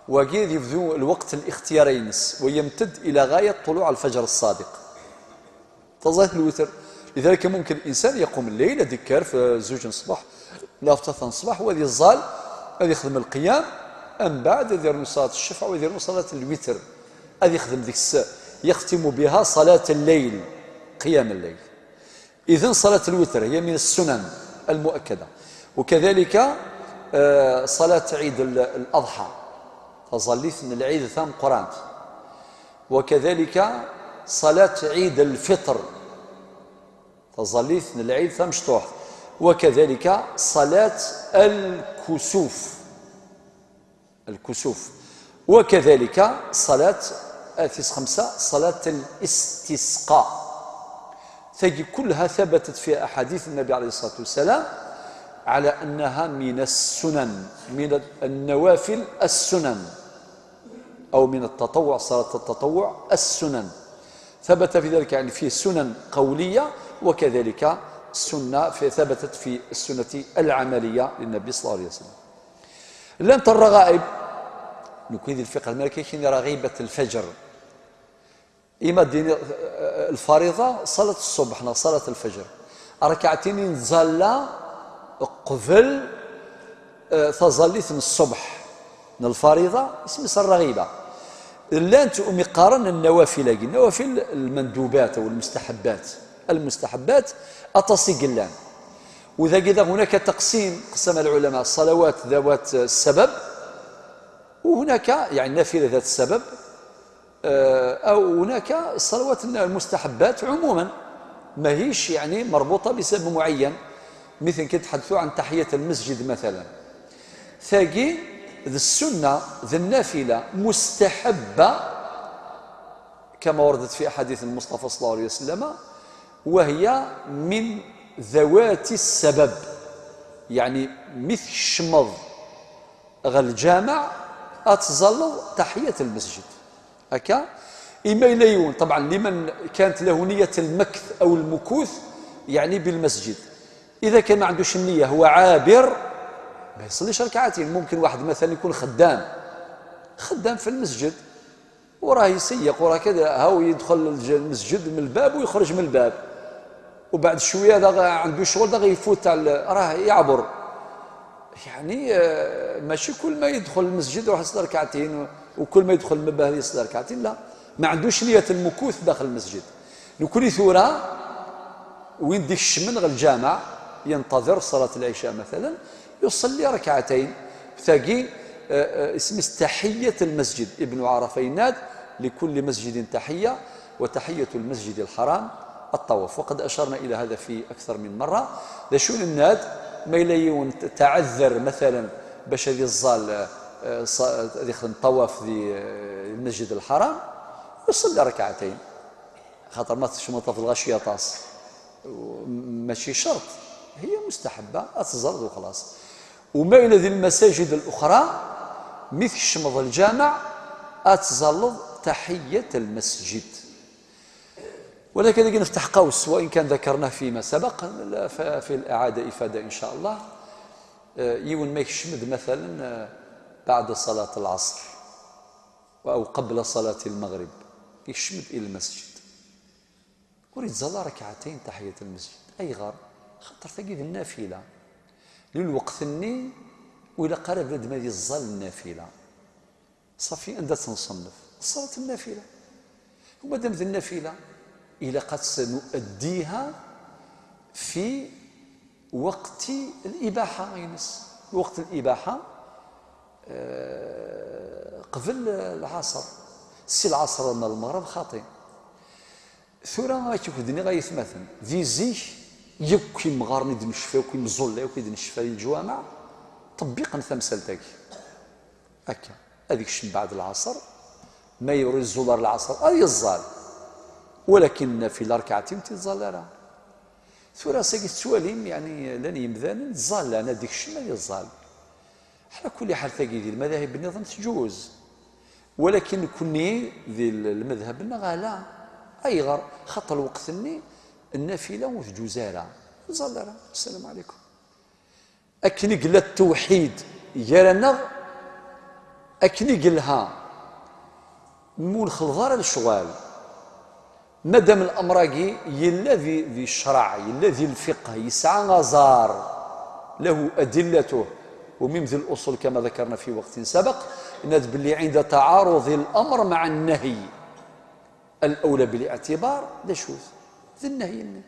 وقيد يبدو الوقت الاختياري ينس، ويمتد إلى غاية طلوع الفجر الصادق. تظل الوتر. لذلك ممكن الإنسان يقوم الليل، هذيك كار في زوج الصباح، لا في ثلاثة الصباح، وهذه الظال، هذه يخدم القيام، أم بعد يدير صلاة الشفع ويدير صلاة الوتر. هذه يخدم ذيك الس-، يختم بها صلاة الليل، قيام الليل. إذن صلاة الوتر هي من السنن المؤكدة. وكذلك، آه، صلاة عيد ال-، الأضحى. تظليت من العيد ثم قرانت. وكذلك صلاة عيد الفطر. تظليت من العيد ثم شطوح. وكذلك صلاة الكسوف. الكسوف. وكذلك صلاة، آه، في خمسة، صلاة الاستسقاء. تجي كلها ثبتت في أحاديث النبي عليه الصلاة والسلام على أنها من السنن، من النوافل السنن، أو من التطوع، صلاة التطوع السنن. ثبت في ذلك، يعني، فيه سنن قولية، وكذلك سنة في، ثبتت في السنة العملية للنبي صلى الله عليه وسلم. Llant rraɣaib, nekk di lfiqh lmaliki كاين رغيبة الفجر. إما دين الفريضة صلاة الصبح، صلاة الفجر. Rakaɛtin i nettẓalla qbel, eh, taẓallit n ṣṣbeḥ, n lfariḍa, isem-is rraɣiba. Llant umi qqaren nnawafil-agi, nnawafil, lmandubat aw lmustaḥabbat. Lmustaḥabbat, aṭas i yellan. Wadagi daɣ, hunaka taqsim, qasama lɛulama, ṣṣalawat dawat ssabab, u hunaka, yeɛni, nafila dat ssabab, eh, aw hunaka ṣṣalawat lmustaḥabbat ɛumuman, mahic, yeɛni, merbuṭa bisabab muɛeyyan, mitl kan tḥeddtu ɛan taḥiyat lmesǧid, matalan. Tagi d ssunna, d nnafila mustaḥabba, kama waradat fi aḥadit lmuṣṭafa ṣalla Llahu ɛalayhi wa sallam, wa hiya min dawati ssabab, yeɛni, mi tkecmeḍ ɣer lǧameɛ, ad tẓalleḍ taḥiyat lmesǧid. Akka, ima yella yiwen, ṭebɛen, liman kanat lahu niyat lmakt aw lmukut, yeɛni, bilmesǧid. Ida kan ma ɛandux nniya, huwa ɛabir, ma iṣellic rakaɛatin. Mumkin waḥed, matalan, ikun xeddam, xeddam fi lmesǧid, u rah iseyyeq, u rah kada, haw yedxel lj-, lmesǧid min lbab u yexreǧ min lbab. U beɛd cwiya daɣ ɛandu ccɣel daɣ ifut, rah yeɛber. Yeɛni, eh, mačči kul ma yedxel lmesǧid iruḥ iṣelli rakaɛatin, u kul ma yedxel lmabah iṣelli rakaɛatin, la. Ma ɛandux niyat lmukut daxel lmesǧid. Nekni tura, win d-ikecmen ɣer lǧameɛ, ينتظر صلاة العشاء مثلا, يصلي ركعتين. Tagi, eh, eh, isem-is taḥiyat lmesǧid. Ibnu Ɛarafa yenna-d: لكل مسجد تحية، وتحية المسجد الحرام الطواف. وقد أشرنا إلى هذا في أكثر من مرة. D acu i nenna-d? Ma yella yiwen t-, tɛedder, matalan, bac ad iẓẓal, eh, eh, ṣa-, ad ixdem ṭawaf di, eh, lmesǧid lḥaram, يصلي ركعتين. Xaṭer ma tkecmeḍ ɣef lɣaci aṭas, mačči ccerṭ, هي مستحبة, ad teẓẓalleḍ u xlaṣ. U ma yella di lmasajid luxra, mi tkecmeḍ lǧameɛ, ad tẓalleḍ taḥiyat lmesǧid. Walakin dagi nefteḥ qawes, وإن كان ذكرناه فيما سبق, ف-, في الإعادة إفادة إن شاء الله. Eh, yiwen ma yekcem-d, matalan, eh, بعد صلاة العصر أو قبل صلاة المغرب, yekcem-d i lmasǧid. Ur ittẓalla rakaɛatayn taḥiyat lmesǧid. Ayɣer? Xaṭer tagi d nnafila. Di lweqt-nni ur ilaq ara bnadem ad iẓẓal nnafila. Ṣafi, anda-tt nṣennef? Ṣṣalat nnafila. U madam d nnafila, ilaq ad tt-nuaddiha fi waqti libaḥa-ines. Waqt libaḥa, eh, qbel lɛaṣer. Si lɛaṣer arma lmeɣreb xaṭi. Tura, ad k-d-iniɣ, ay atmaten, di zik, yakk imɣaren i d-necfa, yakk imeẓẓulla, yakk i d-necfa di leǧwameɛ, ṭebbiqen tamsalt-agi. Akka, ad ikcem beɛd lɛaṣer, ma ur iẓẓul ara lɛaṣer, ad iẓẓal. Walakin nnafila rakaɛtin ur t-iẓẓal ara. Tura, ass-agi tettwalim, yeɛni, llan yemdanen ttẓallan, ad ikcem, ad iẓẓal. Ɛla kulli ḥal, tagi di lmadahib nniḍen tǧuz. Walakin nekkni di l-, lmadhab-nneɣ ala. Ayɣer? Xaṭer lweqt-nni nnafila ur tǧuz ara. Ur tẓall ara. Sslam ɛlikum. Akken i yella ttewḥid gar-aneɣ, akken i yelha. Ma ur nexleḍ ara lecɣal. Madam l'amr-agi yella di, di ccreɛ, yella di lfiqh, yesɛa aẓar, له أدلته, ومن ذي الأصول كما ذكرنا في وقت سبق, yenna-d belli عند تعارض الأمر مع النهي, الأولى بالاعتبار d acu-t? D nnehyi-nni.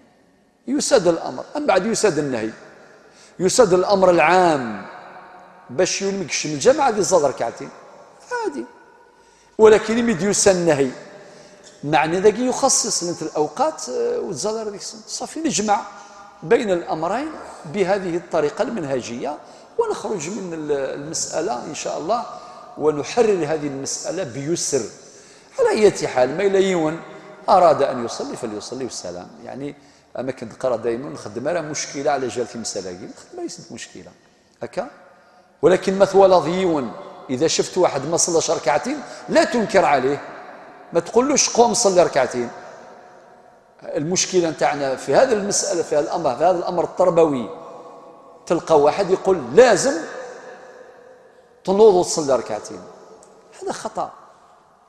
Yusa-d l'amr, mbeɛd yusa-d nnehyi. Yusa-d l'amr lɛam, bac yiwen mi yekcem lǧameɛ ad iẓẓal rakaɛtin. Ɛadi. Walakin imi d-yusa nnehyi, meɛna dagi yuxaṣṣiṣ llant lawqat, eh, ur tẓall ara deg-sent. Ṣafi, nejmeɛ بين الأمرين بهذه الطريقة المنهجية ونخرج من ال-, المسألة إن شاء الله, ونحرر هذه المسألة بيسر. على أية حال, ma yella yiwen أراد أن يصلي فليصلي والسلام. Yeɛni, am akken d-qqareɣ daymen, ur nxeddem ara muckila ɛla jal timsal-agi, nxeddem ara yis-sent muckila. Akka? Walakin ma twalaḍ yiwen, إذا شفت واحد ما صلاش ركعتين, لا تنكر عليه. ما تقولوش: "قوم صلي ركعتين". المشكلة نتاعنا في هذه المسألة، في هذا الأمر، في هذا الأمر التربوي، تلقى واحد يقول: "لازم تنوض وتصلي ركعتين". هذا خطأ.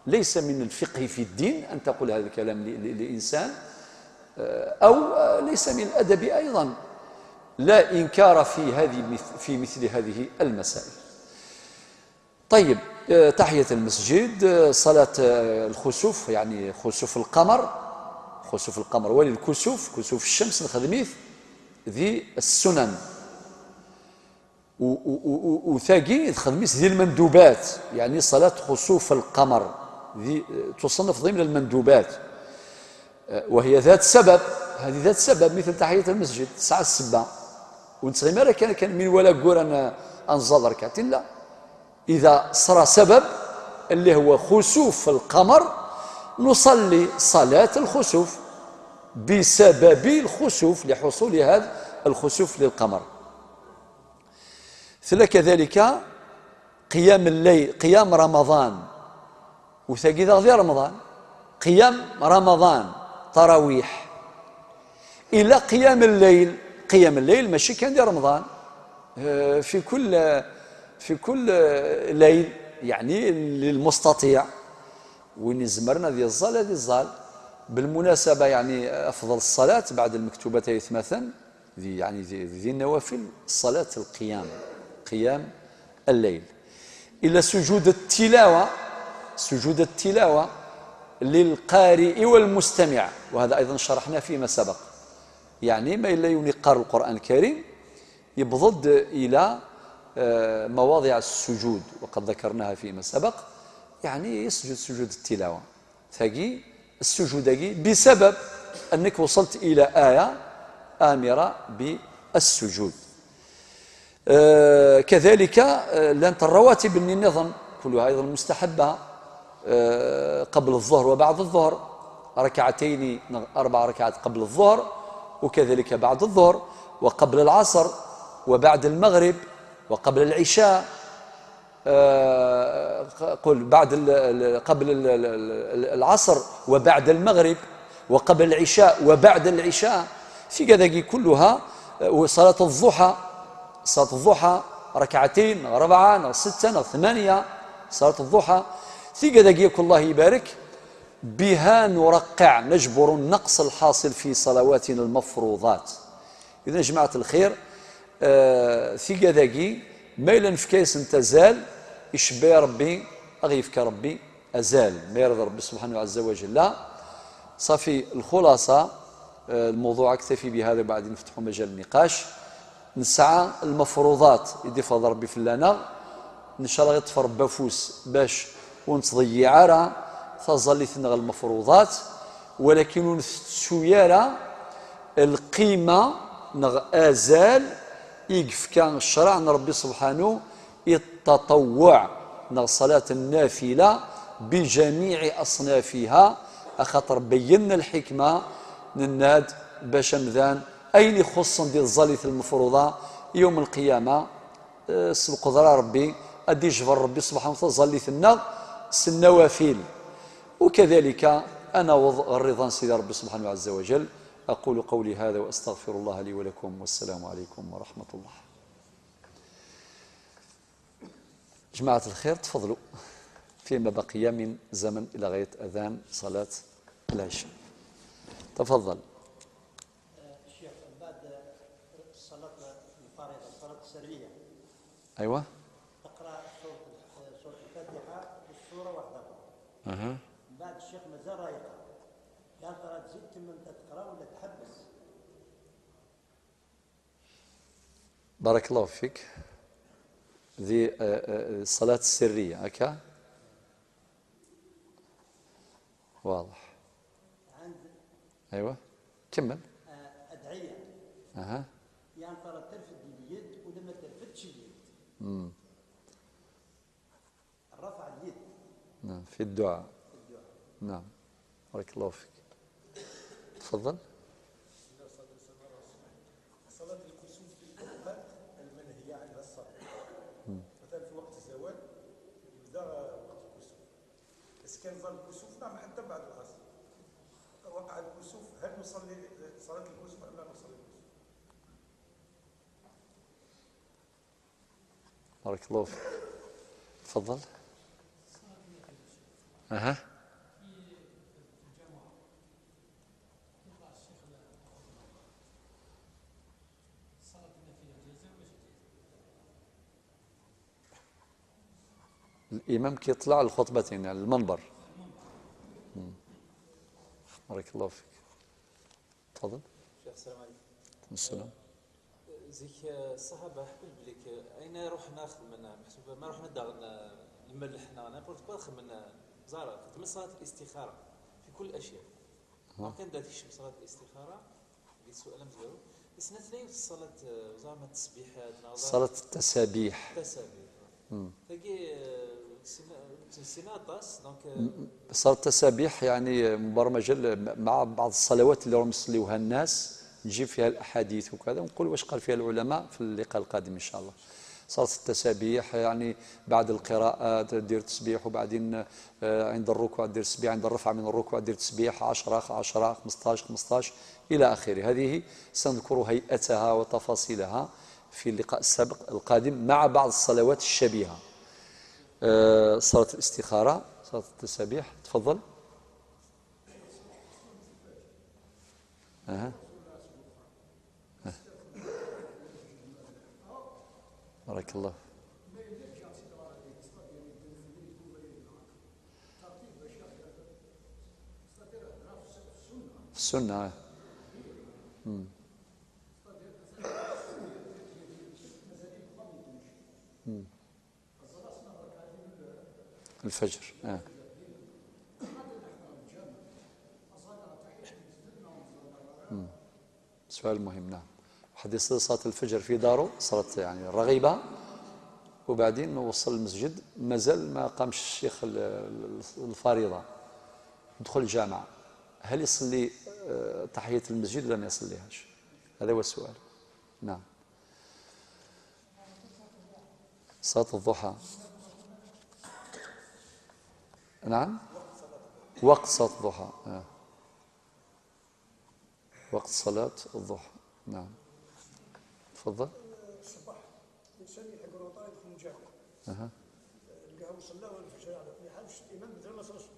ليس من الفقه في الدين أن تقول هذا الكلام ل-، ل-، لإنسان. أو ليس من الأدب أيضا، لا إنكار في هذه، في مثل هذه المسائل. طيب، آه، تحية المسجد، آه، صلاة، آه، الخسوف، يعني خسوف القمر، خسوف القمر وللكسوف، كسوف الشمس نخدميت ذي السنن. و-، و-، و-، و-، وثاقي تخدميت ذي المندوبات، يعني صلاة خسوف القمر ذي، آه، تصنف ضمن المندوبات. آه، وهي ذات سبب، هذه ذات سبب مثل تحية المسجد، ساعة السبة. ونتغير كان، كان من ولا قرا أن-، أنزل ركعتين، لا. إذا صرا سبب اللي هو خسوف القمر، نصلي صلاة الخسوف بسبب الخسوف، لحصول هذا الخسوف للقمر. ثلا كذلك قيام الليل، قيام رمضان، وثاقي ذا غير رمضان، قيام رمضان، تراويح. إلا قيام الليل، قيام الليل ماشي كان ديال رمضان، آه، في كل، في كل ليل، يعني للمستطيع، وين يزمرنا ذي الزال، هذه الزال. بالمناسبة، يعني، أفضل الصلاة بعد المكتوبتين مثلا، ذي، يعني، ذي، ذي النوافل، صلاة القيام، قيام الليل. إلا سجود التلاوة، سجود التلاوة للقارئ والمستمع، وهذا أيضا شرحنا فيما سبق. يعني ما إلا يوني قار القرآن الكريم يبضد إلى، آه، مواضع السجود، وقد ذكرناها فيما سبق، يعني يسجد سجود التلاوة. ثقي السجود ثقي بسبب أنك وصلت إلى آية آمرة بالسجود. آه، كذلك، آه، لانت الرواتب النظام كلها أيضا مستحبة، آه، قبل الظهر وبعد الظهر، ركعتين، أربع ركعات قبل الظهر، وكذلك بعد الظهر، وقبل العصر، وبعد المغرب، وقبل العشاء. آه، قل بعد ال-، ال-، قبل ال-، ال-، ال-، العصر وبعد المغرب، وقبل العشاء وبعد العشاء. في كذا كلها، آه، وصلاة الضحى، صلاة الضحى ركعتين، أربعة، ستة، ثمانية، صلاة الضحى. في كذا يقول الله يبارك، بها نرقع، نجبر النقص الحاصل في صلواتنا المفروضات. إذن جماعة الخير، آه، ثيقة ذاقي، ما إلا نفكاس نتزال، يشبه ربي، أغيفك ربي أزال، ما يرضى ربي سبحانه عز وجل. صافي الخلاصة، آه، الموضوع أكتفي بهذا، بعد نفتحوا مجال النقاش. نسعى المفروضات يدي فضل ربي فلانا، إن شاء الله يطفر بافوس باش ونتضيع على تظليتنا المفروضات، ولكن ونفتشو يرى القيمة نغ آزال يقفك الشرع ربي سبحانه التطوع نغ صلاة النافلة بجميع أصنافها، أخاطر بينا الحكمة نناد باش أمذان أين يخص دي الزليت المفروضة يوم القيامة. آه، سبق ذرا ربي، أدي جبر ربي سبحانه وتعالى زليت النغ سنوافل. وكذلك أنا وض الرضا سيدي ربي سبحانه عز وجل. أقول قولي هذا وأستغفر الله لي ولكم، والسلام عليكم ورحمة الله. جماعة الخير، تفضلوا فيما بقي من زمن إلى غاية أذان صلاة العشاء. تفضل. الشيخ، بعد الصلاة الفريضة، الصلاة السرية، أيوة. تقرأ سورة، سورة الفاتحة والسورة واحدة أخرى. أها. من بعد الشيخ مازال راه يقرأ. يا ترى تزيد كما أنت تقرأ ولا تحبس؟ بارك الله فيك. ذي، آه، آه، الصلاة السرية، هكا؟ واضح. عند أيوة. كمل. آه، أدعية. أها. يعني ترى ترفد اليد ولا ما ترفدش اليد؟ مم. الرفع اليد. نعم، في الدعاء. في الدعاء. نعم. بارك الله فيك. تفضل. صلاة الكسوف في الأوقات المنهية عنها الصلاة. مم. مثلًا في وقت الزوال يبدا وقت الكسوف. بس كان ظل الكسوف، نعم، حتى بعد العصر. وقع الكسوف، هل نصلي صلاة الكسوف أم لا نصلي الكسوف؟ بارك الله فيك. تفضل. أها. Imam ki yeṭleɛ lxutbatin, yani lmenber. Hmm. Barakallahu fik. Tfadal. Cheikh, salam aleykum. Salam. Zik, eh, ṣṣaḥaba ḥbel blik, eh, ayen ara ruḥen ad xedmen, eh, meḥsub ma ruḥen ad d-aɣen, eh, lmelḥ neɣ n'importe quoi, xedmen, eh, ẓara, xedmen ṣṣalat al-istixara fi kull al-acyā. Aha. Waqil anda tekcem ṣṣalat al-istixara, di ssual amezwaru. Isnat la yiwet ṣṣalat, eh, ẓara ma tesbiḥat, neɣ ẓara ṣṣalat tasabiḥ. Tasabiḥ. Hmm. Tagi, eh, ur tt-nessin aṭas, donc, eh, صلاة التسابيح يعني مبرمجة ل-، مع بعض الصلوات اللي راهم يصليوها الناس، نجيب فيها الأحاديث وكذا، ونقول واش قال فيها العلماء في اللقاء القادم إن شاء الله. صلاة التسابيح يعني بعد القراءة دير تسبيح، وبعدين، آه، عند الركوع دير تسبيح، عند الرفع من الركوع دير تسبيح عشرة، عشرة، خمسطاش، خمسطاش، إلى آخره. هذه سنذكر هيئتها وتفاصيلها في اللقاء السابق القادم مع بعض الصلوات الشبيهة. آه، صلاة الاستخارة، صلاة التسابيح، تفضل. أها. أه. بارك الله. في السنة، أه. مم. مم. الفجر، آه. مم. سؤال مهم، نعم. واحد يصلي صلاة الفجر في داره، صلاة يعني رغيبة، وبعدين وصل المسجد، مازال ما قامش الشيخ ال-، ال-، الفريضة، دخل الجامع، هل يصلي، آه، تحية المسجد ولا ما يصليهاش؟ هذا هو السؤال. نعم. صلاة الضحى. نعم. وقت صلاة الضحى. آه. وقت صلاة الضحى. نعم. تفضل. الصباح الإنسان يلحق روطار يدخل الجامع. أها. لقاه مصلى ولا في الشارع، ما يحبش الإمام مثل ما صلى الصبح.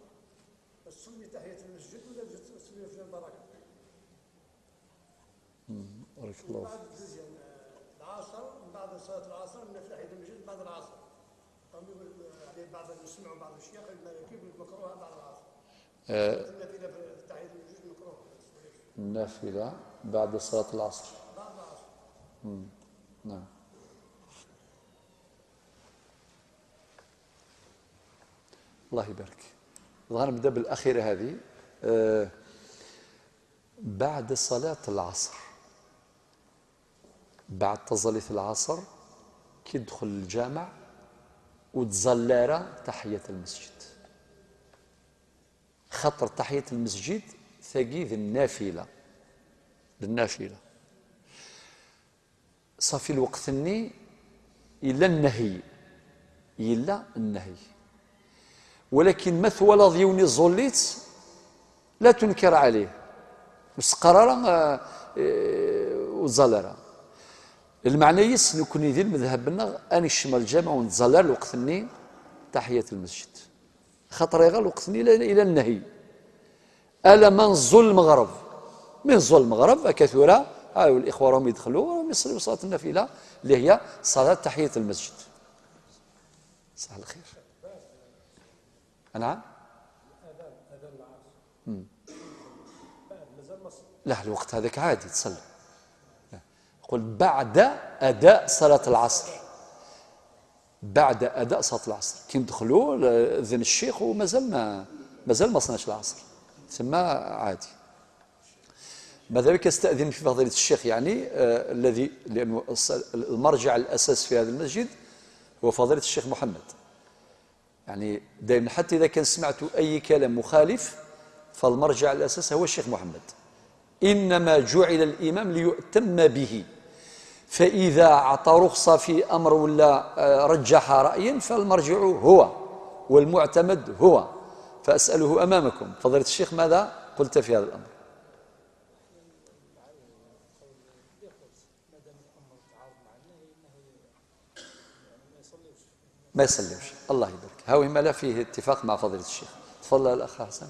بس تصلي تحية المسجد ولا تصلي في البركة؟ مم. بارك الله فيك. بعد الدوزيام، آه، العصر، من بعد صلاة العصر، من نفل حيث المسجد بعد العصر. قام يقول، آه، يعني بعض، نسمعوا بعض الشيخ المالكي يقول مكروهة بعد العصر. آه. النافلة في، في تحية المسجد مكروهة. النافلة بعد صلاة العصر. بعد العصر. مم. نعم. الله يبارك. غنبدا بالاخيره هذه. آه، بعد صلاة العصر، بعد تصليت العصر، كي تدخل الجامع وتزال راه تحية المسجد، خاطر تحية المسجد ثقيد النافلة، النافلة. صافي الوقت-ني إلا النهي، إلا النهي. ولكن ما ثوالض يوني زوليت، لا تنكر عليه. مستقرارة، آه، آه، وزالرة. المعنى يس نكوني ذي المذهب بنا أن يشمل الجامع ونزالر الوقت-ني تحية المسجد. خاطر يغا الوقت-ني إلى، إلى النهي. ألا ما نزول المغرب. من زول المغرب، هكا ثورة، هاو الإخوة راهم يدخلوا، راهم يصليوا صلاة النافلة، اللي هي صلاة تحية المسجد. صح الخير. نعم. مم. لا، الوقت هذاك عادي تصلي. قل بعد أداء صلاة العصر. بعد أداء صلاة العصر. كي ندخلوا، أذن الشيخ ومازال ما، مازال ما صليناش العصر. ثم عادي. ماذا بك أستأذن في فضيلة الشيخ، يعني، آه، الذي، لأنه الص-، المرجع الأساس في هذا المسجد هو فضيلة الشيخ محمد. يعني، دايمًا حتى إذا كان سمعت أي كلام مخالف، فالمرجع الأساس هو الشيخ محمد. إنما جعل الإمام ليؤتم به، فإذا أعطى رخصة في أمر ولا، آه، رجح رأيا فالمرجع هو والمعتمد هو. فأسأله أمامكم فضيلة الشيخ، ماذا قلت في هذا الأمر؟ ما يصليوش. الله يبارك. هاو مالا فيه اتفاق مع فضيلة الشيخ. تفضل الأخ حسن.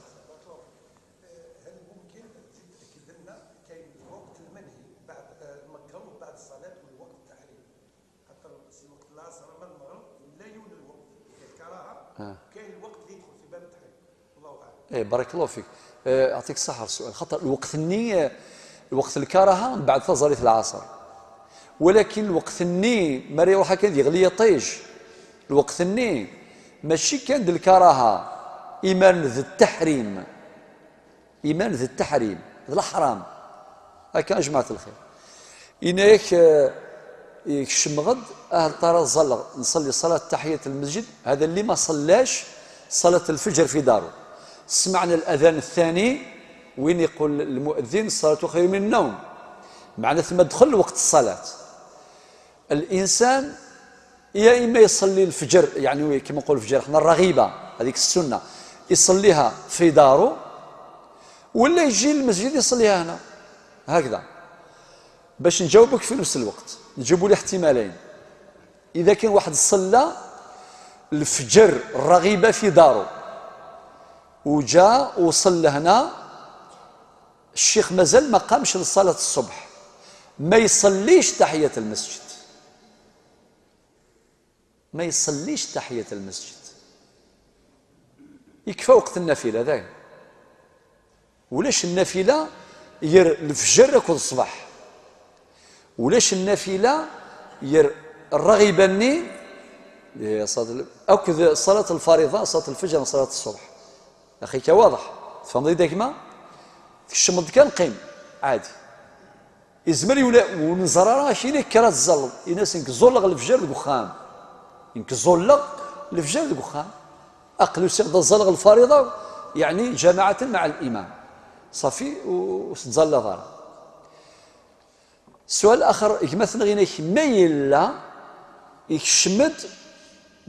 هل ممكن تأكد لنا كاين الوقت المنهي بعد، آه، المكروه بعد الصلاة والوقت التحريم؟ خاطر سي وقت العصر مع المغرب لا يولي الوقت، فيه كراهة. Eh, barakallahu fik. Eh, aɛṭik ṣṣeḥḥa ɣef ssual. Xaṭer lweqt-nni, eh, lweqt lkaraha, mbeɛd taẓallit lɛaṣer. Walakin lweqt-nni, mi ara iruḥ akken ad yeɣli yiṭij, lweqt-nni, mačči kan d lkaraha, iman d ttaḥrim. Iman d ttaḥrim, d leḥram. Akka, a jmaɛt lxir. Yenna-yak, eh, kecmeɣ-d, ahat ara ẓalleɣ, nṣelli ṣalat taḥiyat lmesǧid, hada lli ma ṣellac ṣalat lfeǧr fi daru. Smeɛna al-adhan thani, win iqul lmu'eddin, ṣalatu xayru min nnawm. Meɛna tma dxel lweqt ṣṣalat. Linsan, ya ima iṣelli lfeǧr, yeɛni kima nqul lfeǧr, ḥna rraɣiba, hadihi ssunna, iṣelliha fi daru, wala iji lmesǧid iṣelliha hna. Hakda. Bac nǧaweb akk fi nefs lweqt, nǧib ulaḥtimalayn. Ida kan waḥed ṣella lfeǧr, rraɣiba fi daru, uja uṣell hna, ccix mazal ma qamc lṣalat ṣṣubḥ, ma iṣellic taḥiyat lmesǧid. Ma iṣellic taḥiyat lmesǧid. Ikfa weqt nnafila, dayen. Ulac nnafila ger lefjer akked ṣṣbeḥ. Ulac nnafila ger rraɣiba-nni, eh, ṣalat l-, akked ṣalat lfariḍa, ṣalat lfeǧr, ṣalat ṣṣubḥ. Axi-k waḍeḥ. Tfehmeḍ-iyi-d a gma? Tkecmeḍ-d kan, qqim. Ɛadi. Izmer yula, ur neẓra ara acu i kker ad tẓalleḍ. Ini-as, nekk ẓulleɣ lefjer deg uxxam. Nekk ẓulleɣ lefjer deg uxxam. Aql usiɣ-d ad ẓalleɣ lfariḍa, yeɛni jamaɛatan maɛa limam. Ṣafi, ur, ur tettẓallaḍ ara. Ssual axer, gma-tneɣ, ini-ak, ma yella ikcem-d,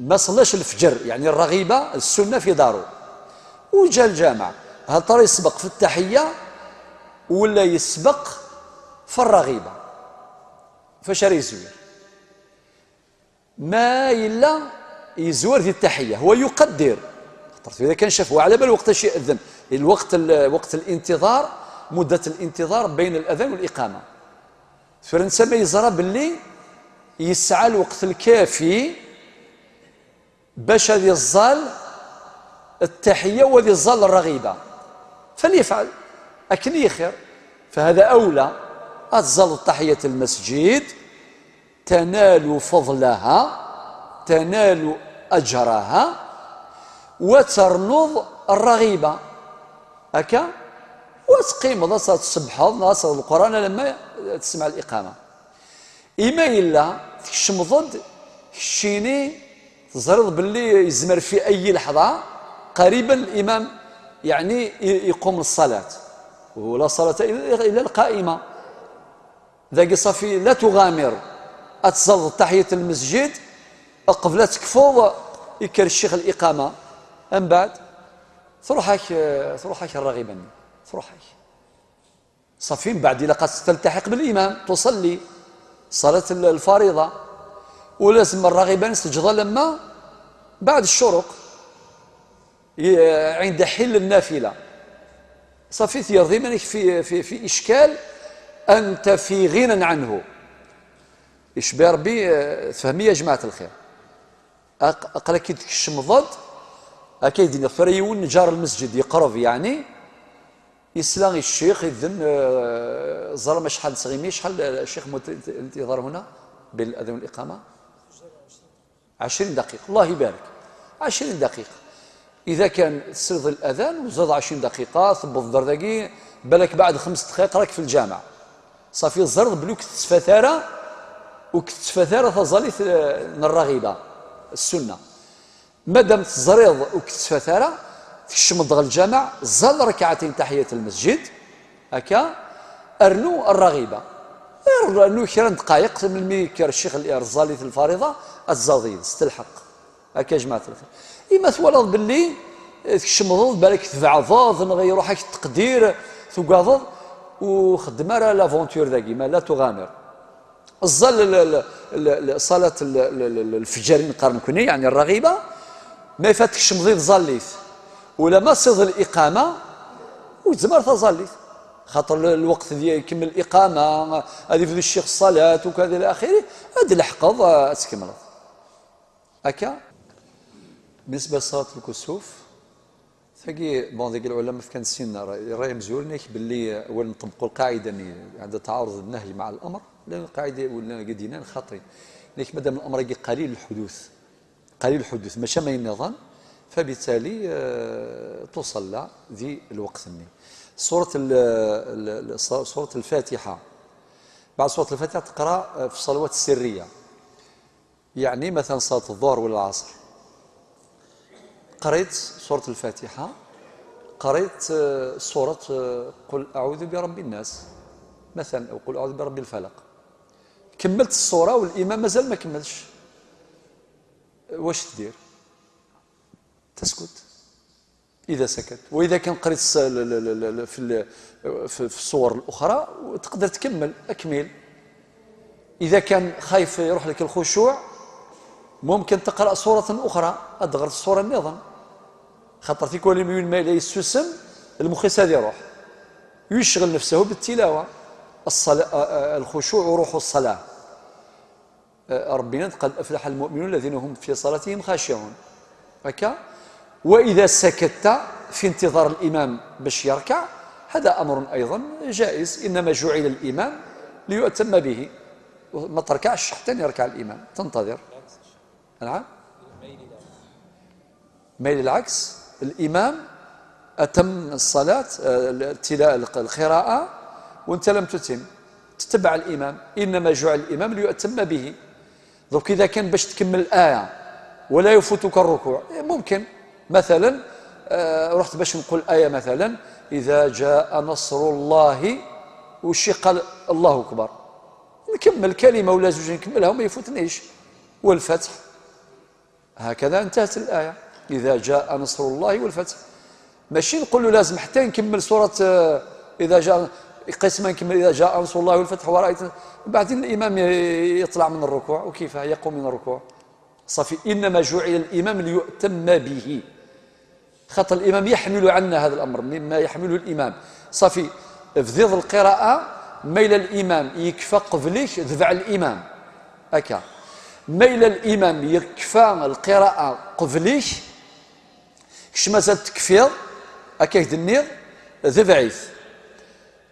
ma ṣellac lefjer, yeɛni rraɣiba, ssunna fi daru, uja lǧameɛ, hal tara yesbeq fi ttaḥiyya wala yesbeq fi rraɣiba? Fac ara yezwir? Ma yella yezwar di ttaḥiyya, huwa yuqaddir. Xaṭer tura kan caf, wa ɛla bal lweqt acu iɛedden. Lweqt l-, weqt الانتظار, مدة الانتظار بين الأذان والإقامة. Tura netta ma yeẓra belli yesɛa lweqt lkafi bac ad iẓẓal ttaḥiyya u ad iẓẓal rraɣiba, فليفعل. Akken i xir. فهذا أولى. Ad tẓalleḍ taḥiyat lmasǧid, تنال فضلها، تنال أجرها، وترنض الرغيبة. Akka, وتقيمض ad tṣebbḥeḍ neɣ ad tesleḍ Lquran alamma tesmeɛ liqama. Ima yella tkecmeḍ-d keččini, teẓriḍ belli yezmer في أي لحظة قريبا الإمام يعني ي-، يقوم للصلاة، ولا صلاة إلا، إلا القائمة. Dagi ṣafi, la tuɣamir, ad tẓalleḍ taḥiyat lmesǧid, qbel ad tekfuḍ, ikker ccix liqama, mbeɛd truḥ-ak, eh, truḥ-ak rraɣiba-nni, truḥ-ak. Ṣafi, mbeɛd ilaq ad teltaḥiq bil imam, tuṣalli ṣalat l-, lfariḍa, u lazem rraɣiba-nni teǧǧeḍ alamma mbeɛd ccuruq. ي-، عند حل النافلة. صافي، تيرضي مانك في، في، في إشكال، أنت في غنى عنه. Icbi Rebbi, eh, tfehmi ya jmaɛat lxir. Aq-, aql-ak-id tkecmeḍ-d, akka i d-nniɣ, tura yiwen n ǧar lmesǧid yeqreb, yeɛni, yesla i ccix, idden, eh, ẓer ma acḥal n tɣimi, acḥal, eh, ccix mu t-, t-, t-, iḍer huna, بين الأذان والإقامة؟ عشرين دقيقة، الله يبارك. عشرين دقيقة. إذا كان تسرد الأذان وزاد عشرين دقيقة، تبض دردقي، بالك بعد خمس دقائق راك في الجامع. صافي، زرد بلوك تتفاتارة، وكتتفاتارة تظلي ث-، نراغبة، السنة. مادام تزريض وكتتفاتارة، تكشم الدغ الجامع، زال ركعتين تحية المسجد، هكا، أرنو الرغيبة. أرنو كرا دقايق، من مي كر الشيخ الإرزالي في الفريضة، الزاضين، ستلحق. هكا يا جماعة الخير. إما توالض باللي تكشمض، بالك تبعضض، نغي روحك التقدير، تقاضض، وخدم راه لافونتور ذاكي، ما لا تغامر. الظل ال-، ال-، ال-، ال-، صلاة ال-، ال-، ال-، ال-، الفجر نقارن كوني، يعني الرغيبة، ما يفاتكش مضيف ظليت. ولا ما صيد الإقامة، وتزمر تظليت. خاطر ال-، الوقت ديال يكمل الإقامة، هذه في الشيخ الصلاة وكذا إلى آخره، هذا الحقض، آه، تكمل. هكا. بالنسبة لصلاة الكسوف، Tagi, bon, deg lɛulama fkan sin ray, ray amezwaru, nek belli, euh, wal nṭebqu lqaɛida-nni, ɛanda taɛarud nnahy maɛa lamr, llan lqaɛida wala qid yennan xaṭi. Nek madam lamr-agi qalil lḥudut, qalil lḥudut, maca ma yenniḍen, fabitali, euh, tusalla di lweqt-nni. Surat l-, l-, l-, surat Lfatiḥa. Baɛd surat Lfatiḥa teqra, euh, fi ṣṣalawat ssirriya. Yeɛni, matalan, ṣalat ḍḍuhr wala lɛaṣr, qrayt surat Lfatiḥa, qrayt, eh, surat, eh, Qul aɛudu bi rabbi nnas, matalan, aw Qul aɛudu bi rabbi lfalaq. Kemmelt ṣṣura u limam mazal ma kemmltx. Wac tdir? Taskut. إذا سكت. وإذا كان قريت الس-، ال-، ال-، ال-، ال-، في ال-، في، في الصور الأخرى، تقدر تكمل، أكمل. إذا كان خايف يروح لك الخشوع، ممكن تقرأ سورة أخرى، أدغر السورة النظام. خاطر تيكون يميل ما إلى يسوسم، المخيس هذا يروح. يشغل نفسه بالتلاوة. الصلاة، آه، آه، الخشوع روح الصلاة. آه، ربي قال: "أفلح المؤمنون الذين هم في صلاتهم خاشعون". هكا. وإذا سكت في انتظار الإمام باش يركع، هذا أمر أيضا جائز. "إنما جعل الإمام ليؤتم به". ما تركعش حتى يركع الإمام، تنتظر. نعم. ميل العكس، الإمام أتم الصلاة، آه، التلا-، القراءة، وأنت لم تتم، تتبع الإمام، إنما جعل الإمام ليؤتم به. Donc إذا كان باش تكمل الآية ولا يفوتك الركوع، إيه، ممكن مثلا، آه، رحت باش نقول آية مثلا: "إذا جاء نصر الله"، وشي قال: "الله أكبر". نكمل كلمة ولا زوج، نكملها وما يفوتنيش. والفتح. هكذا انتهت الآية، "إذا جاء نصر الله والفتح". ماشي نقول له لازم حتى نكمل سورة، آه، إذا جاء، قسما نكمل "إذا جاء نصر الله والفتح ورأيت"، بعدين الإمام ي-، يطلع من الركوع، وكيف يقوم من الركوع؟ صافي، "إنما جعل الإمام ليؤتم به". خاطر الإمام يحمل عنا هذا الأمر، مما يحمله الإمام. صافي، تبديض القراءة، ميل الإمام يكفى قبلك، ذبع الإمام. هكا. ميل الإمام يكفى القراءة قبلك، كش مازال تكفيض، هكاك دنيغ، ذبعيث.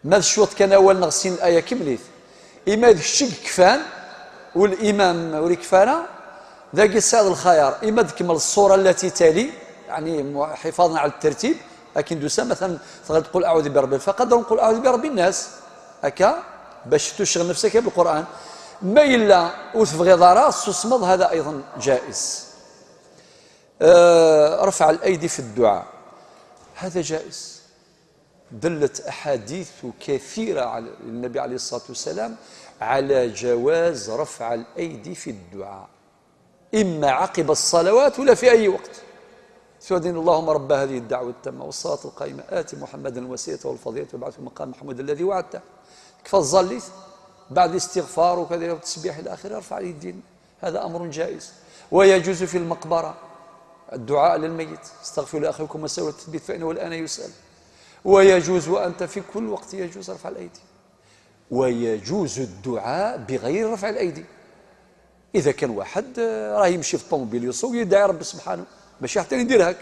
ما تشوط كان أول نغسين الآية كمليت. إما ذ الشق كفان، والإمام وريك فانا، ذاك السعد الخيار، إما تكمل الصورة التي تلي، يعني، م-، حفاظا على الترتيب، لكن دوسا مثلا، تقول: "أعوذ برب الفلق"، قدر نقول: "أعوذ برب الناس". هكا، باش تشغل نفسك بالقرآن. ما إلا وتبغي ضرا، السوسمض، هذا أيضا جائز. آه، رفع الأيدي في الدعاء، هذا جائز. دلت أحاديث كثيرة على النبي عليه الصلاة والسلام على جواز رفع الأيدي في الدعاء، إما عقب الصلوات ولا في أي وقت. ثودين: "اللهم رب هذه الدعوة التامة والصلاة القائمة، آت محمدا الوسيلة والفضيلة وابعثه مقام محمود الذي وعدته". كفى الزليت بعد استغفار وكذا والتسبيح إلى آخره، ارفع اليدين. هذا أمر جائز. ويجوز في المقبرة الدعاء للميت: "استغفر لأخيكم وسلوا التثبيت فإنه الآن يسأل". ويجوز، وأنت في كل وقت يجوز رفع الأيدي. ويجوز الدعاء بغير رفع الأيدي. إذا كان واحد، آه، راه يمشي في الطوموبيل يصو يدعي ربي سبحانه، ماشي حتى يدير هاك،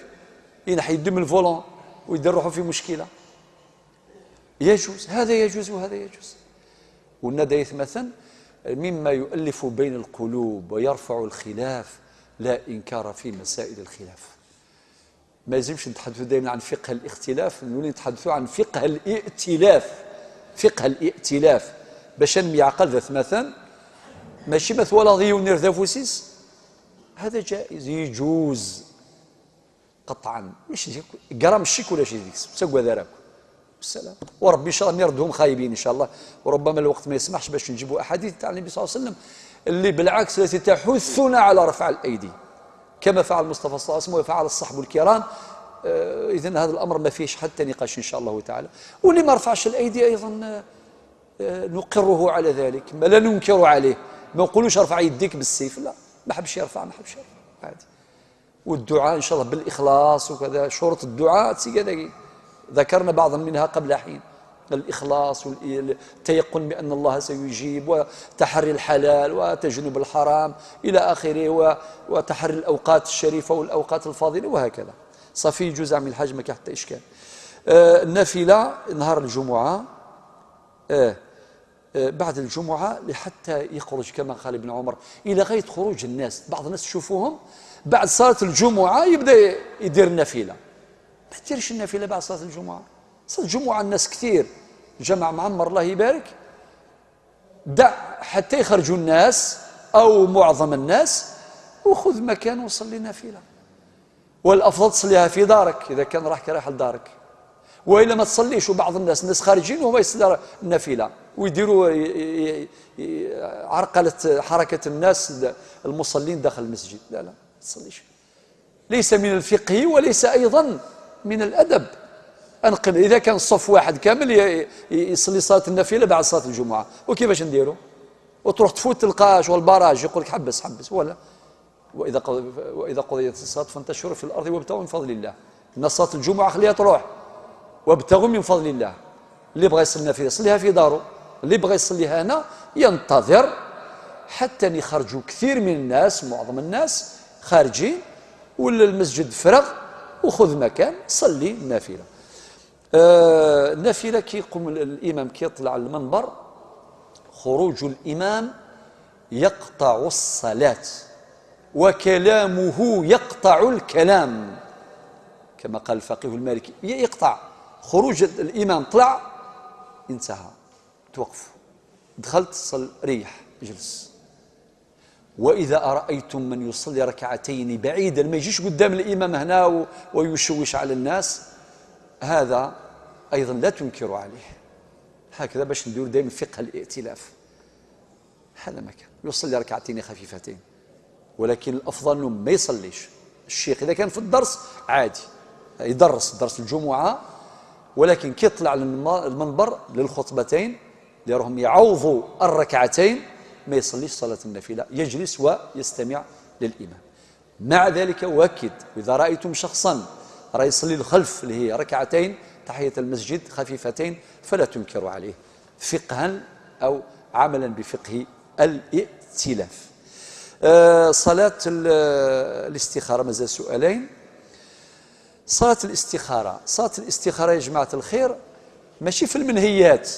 ينحي يدو من الفولون ويدير روحه في مشكلة. يجوز، هذا يجوز وهذا يجوز. والندى يتمثل مما يؤلف بين القلوب ويرفع الخلاف، لا إنكار في مسائل الخلاف. ما يلزمش نتحدثوا دائما عن فقه الاختلاف، نولي نتحدثوا عن فقه الائتلاف. فقه الائتلاف. باش نمي عقل ذات مثلا، ماشي ما توالى ذي ونير ذا فوسيس. هذا جائز، يجوز. قطعا. ماشي ديك-، قرام الشيك ولا شي ديك، تسقى ذراك. السلام. وربي إن شاء الله ما يردهم خايبين إن شاء الله. وربما الوقت ما يسمحش باش نجيبوا أحاديث تاع النبي صلى الله عليه وسلم اللي بالعكس التي تحثنا على رفع الأيدي، كما فعل المصطفى صلى الله عليه وسلم وفعل الصحب الكرام. آه، إذن هذا الأمر ما فيهش حتى نقاش إن شاء الله تعالى. واللي ما رفعش الأيدي أيضا، آه، آه، نقره على ذلك، ما لا ننكر عليه. ما نقولوش: "ارفع يديك بالسيف"، لا، ما حبش يرفع، ما حبش يرفع، عادي. والدعاء إن شاء الله بالإخلاص وكذا، شروط الدعاء تسيقى ذاكي. ذكرنا بعضا منها قبل حين: الإخلاص والتيقن بأن الله سيجيب، وتحري الحلال وتجنب الحرام إلى آخره، و-، وتحري الأوقات الشريفة والأوقات الفاضلة وهكذا. صافي، يجوز أعمل الحاج، ما كاين حتى إشكال. آه، النافلة نهار الجمعة، آه، آه، بعد الجمعة لحتى يخرج، كما قال ابن عمر، إلى غاية خروج الناس. بعض الناس تشوفوهم بعد صلاة الجمعة يبدأ يدير النافلة. ما تديرش النافلة بعد صلاة الجمعة. صلاة الجمعة الناس كثير، جمع معمر، الله يبارك. دع حتى يخرجوا الناس أو معظم الناس، وخذ مكان وصلي نافلة. والأفضل تصليها في دارك إذا كان راك رايح لدارك، وإلا ما تصليش. وبعض الناس، الناس خارجين وهو يصلي النافلة، ويديروا ي-، ي-، ي-، عرقلة حركة الناس، المصلين داخل المسجد. لا، لا، ما تصليش. ليس من الفقه وليس أيضا من الأدب. أنقل، إذا كان الصف واحد كامل ي-، ي-، يصلي صلاة النافلة بعد صلاة الجمعة، وكيفاش نديروا؟ وتروح تفوت تلقى شغل براج يقول لك: "حبس، حبس"، ولا: "وإذا قض-، وإذا قضيت الصلاة فانتشروا في الأرض وابتغوا من فضل الله". إن صلاة الجمعة خليها تروح، "وابتغوا من فضل الله". اللي بغى يصلي نافلة يصليها في داره، اللي بغى يصليها هنا ينتظر حتى يخرجوا كثير من الناس، معظم الناس خارجين، ولا المسجد فرغ، وخذ مكان صلي النافلة. آه، النافلة كي يقوم ال-، الإمام كي يطلع المنبر، خروج الإمام يقطع الصلاة، وكلامه يقطع الكلام، كما قال الفقيه المالكي، ي-، يقطع. خروج الإمام طلع، انتهى، توقف، دخلت صل، ريح، جلس. "وإذا أرأيتم من يصلي ركعتين بعيدا"، ما يجيش قدام الإمام هنا و-، ويشوش على الناس، هذا أيضا لا تنكر عليه. هكذا باش ندير دائما فقه الائتلاف. هذا ما كان، يصلي ركعتين خفيفتين، ولكن الأفضل أنه ما يصليش. الشيخ إذا كان في الدرس عادي يدرس درس الجمعة، ولكن كي يطلع للم-، المنبر للخطبتين اللي راهم يعوضوا الركعتين، ما يصليش صلاة النافلة، يجلس ويستمع للإمام. مع ذلك أؤكد، وإذا رأيتم شخصا راه يصلي الخلف اللي هي ركعتين تحية المسجد خفيفتين، فلا تنكروا عليه فقها أو عملا بفقه الائتلاف. آه، صلاة ال-، الاستخارة، مازال سؤالين. صلاة الاستخارة، صلاة الاستخارة يا جماعة الخير ماشي في المنهيات.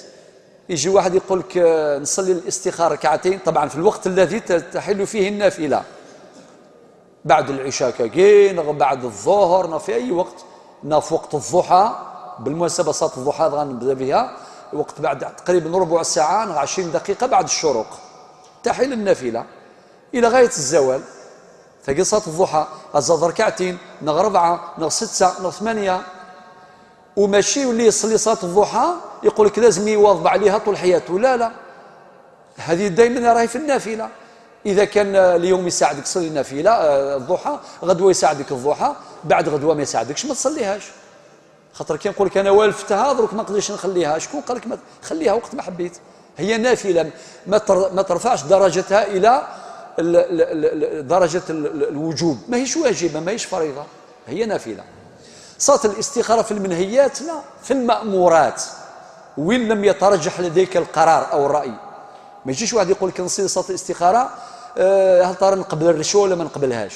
يجي واحد يقول لك: "آه، نصلي الاستخارة ركعتين"، طبعا في الوقت الذي ت-، تحل فيه النافلة، بعد العشاء كاكي، نغ بعد الظهر، نغ في أي وقت، نغ في وقت الضحى. بالمناسبة صلاة الضحى غنبدا بها، وقت بعد تقريبا ربع ساعة، نغ عشرين دقيقة بعد الشروق تحل النافلة إلى غاية الزوال. تاقي صلاة الضحى، أزاد ركعتين، نغ ربعة، نغ ستة، نغ ثمانية. وماشي يولي يصلي صلاة الضحى يقول لك لازم يواظب عليها طول حياته، لا، لا. هذه دايما راهي في النافلة. إذا كان اليوم يساعدك تصلي النافلة، آه، الضحى، غدوة يساعدك الضحى، بعد غدوة ما يساعدكش ما تصليهاش. خاطر كي نقول لك أنا والفتها، درك ما نقدرش نخليها، شكون قال لك ما خليها وقت ما حبيت؟ هي نافلة، ما تر-، ما ترفعش درجتها إلى ال-، ال-، ال-، ال-، درجة ال-، ال-، الوجوب، ماهيش واجبة، ماهيش فريضة، هي نافلة. صلاة الاستخارة في المنهيات لا، في المأمورات، وين لم يترجح لديك القرار أو الرأي. ما يجيش واحد يقول لك نصلي صلاة الاستخارة، آه، هل ترى نقبل الرشوة ولا ما نقبلهاش؟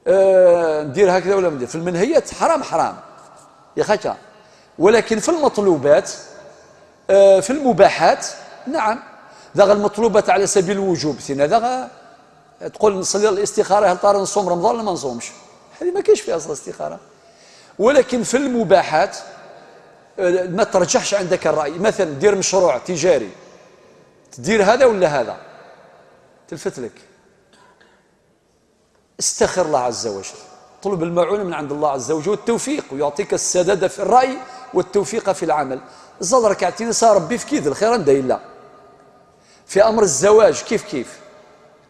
آه، ندير هكذا ولا ما ندير؟ في المنهيات حرام، حرام يا خاكا، ولكن في المطلوبات، آه، في المباحات، نعم. ذا المطلوبات على سبيل الوجوب، ثنا ذا تقول نصلي الاستخارة، هل ترى نصوم رمضان ولا ما نصومش؟ هذه ما كاينش فيها أصلا استخارة. ولكن في المباحات، آه، ما ترجحش عندك الرأي، مثلا دير مشروع تجاري، تدير هذا ولا هذا، تلفت لك، استخر الله عز وجل، طلب المعونة من عند الله عز وجل والتوفيق، ويعطيك السداد في الرأي والتوفيق في العمل. زاد ركعتين سا ربي في كيد الخير عنده إلا في أمر الزواج كيف كيف،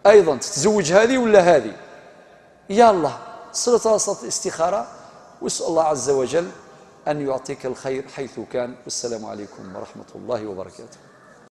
أيضا تتزوج هذه ولا هذه، يا الله، صلة صلاة الاستخارة، واسأل الله عز وجل أن يعطيك الخير حيث كان. والسلام عليكم ورحمة الله وبركاته.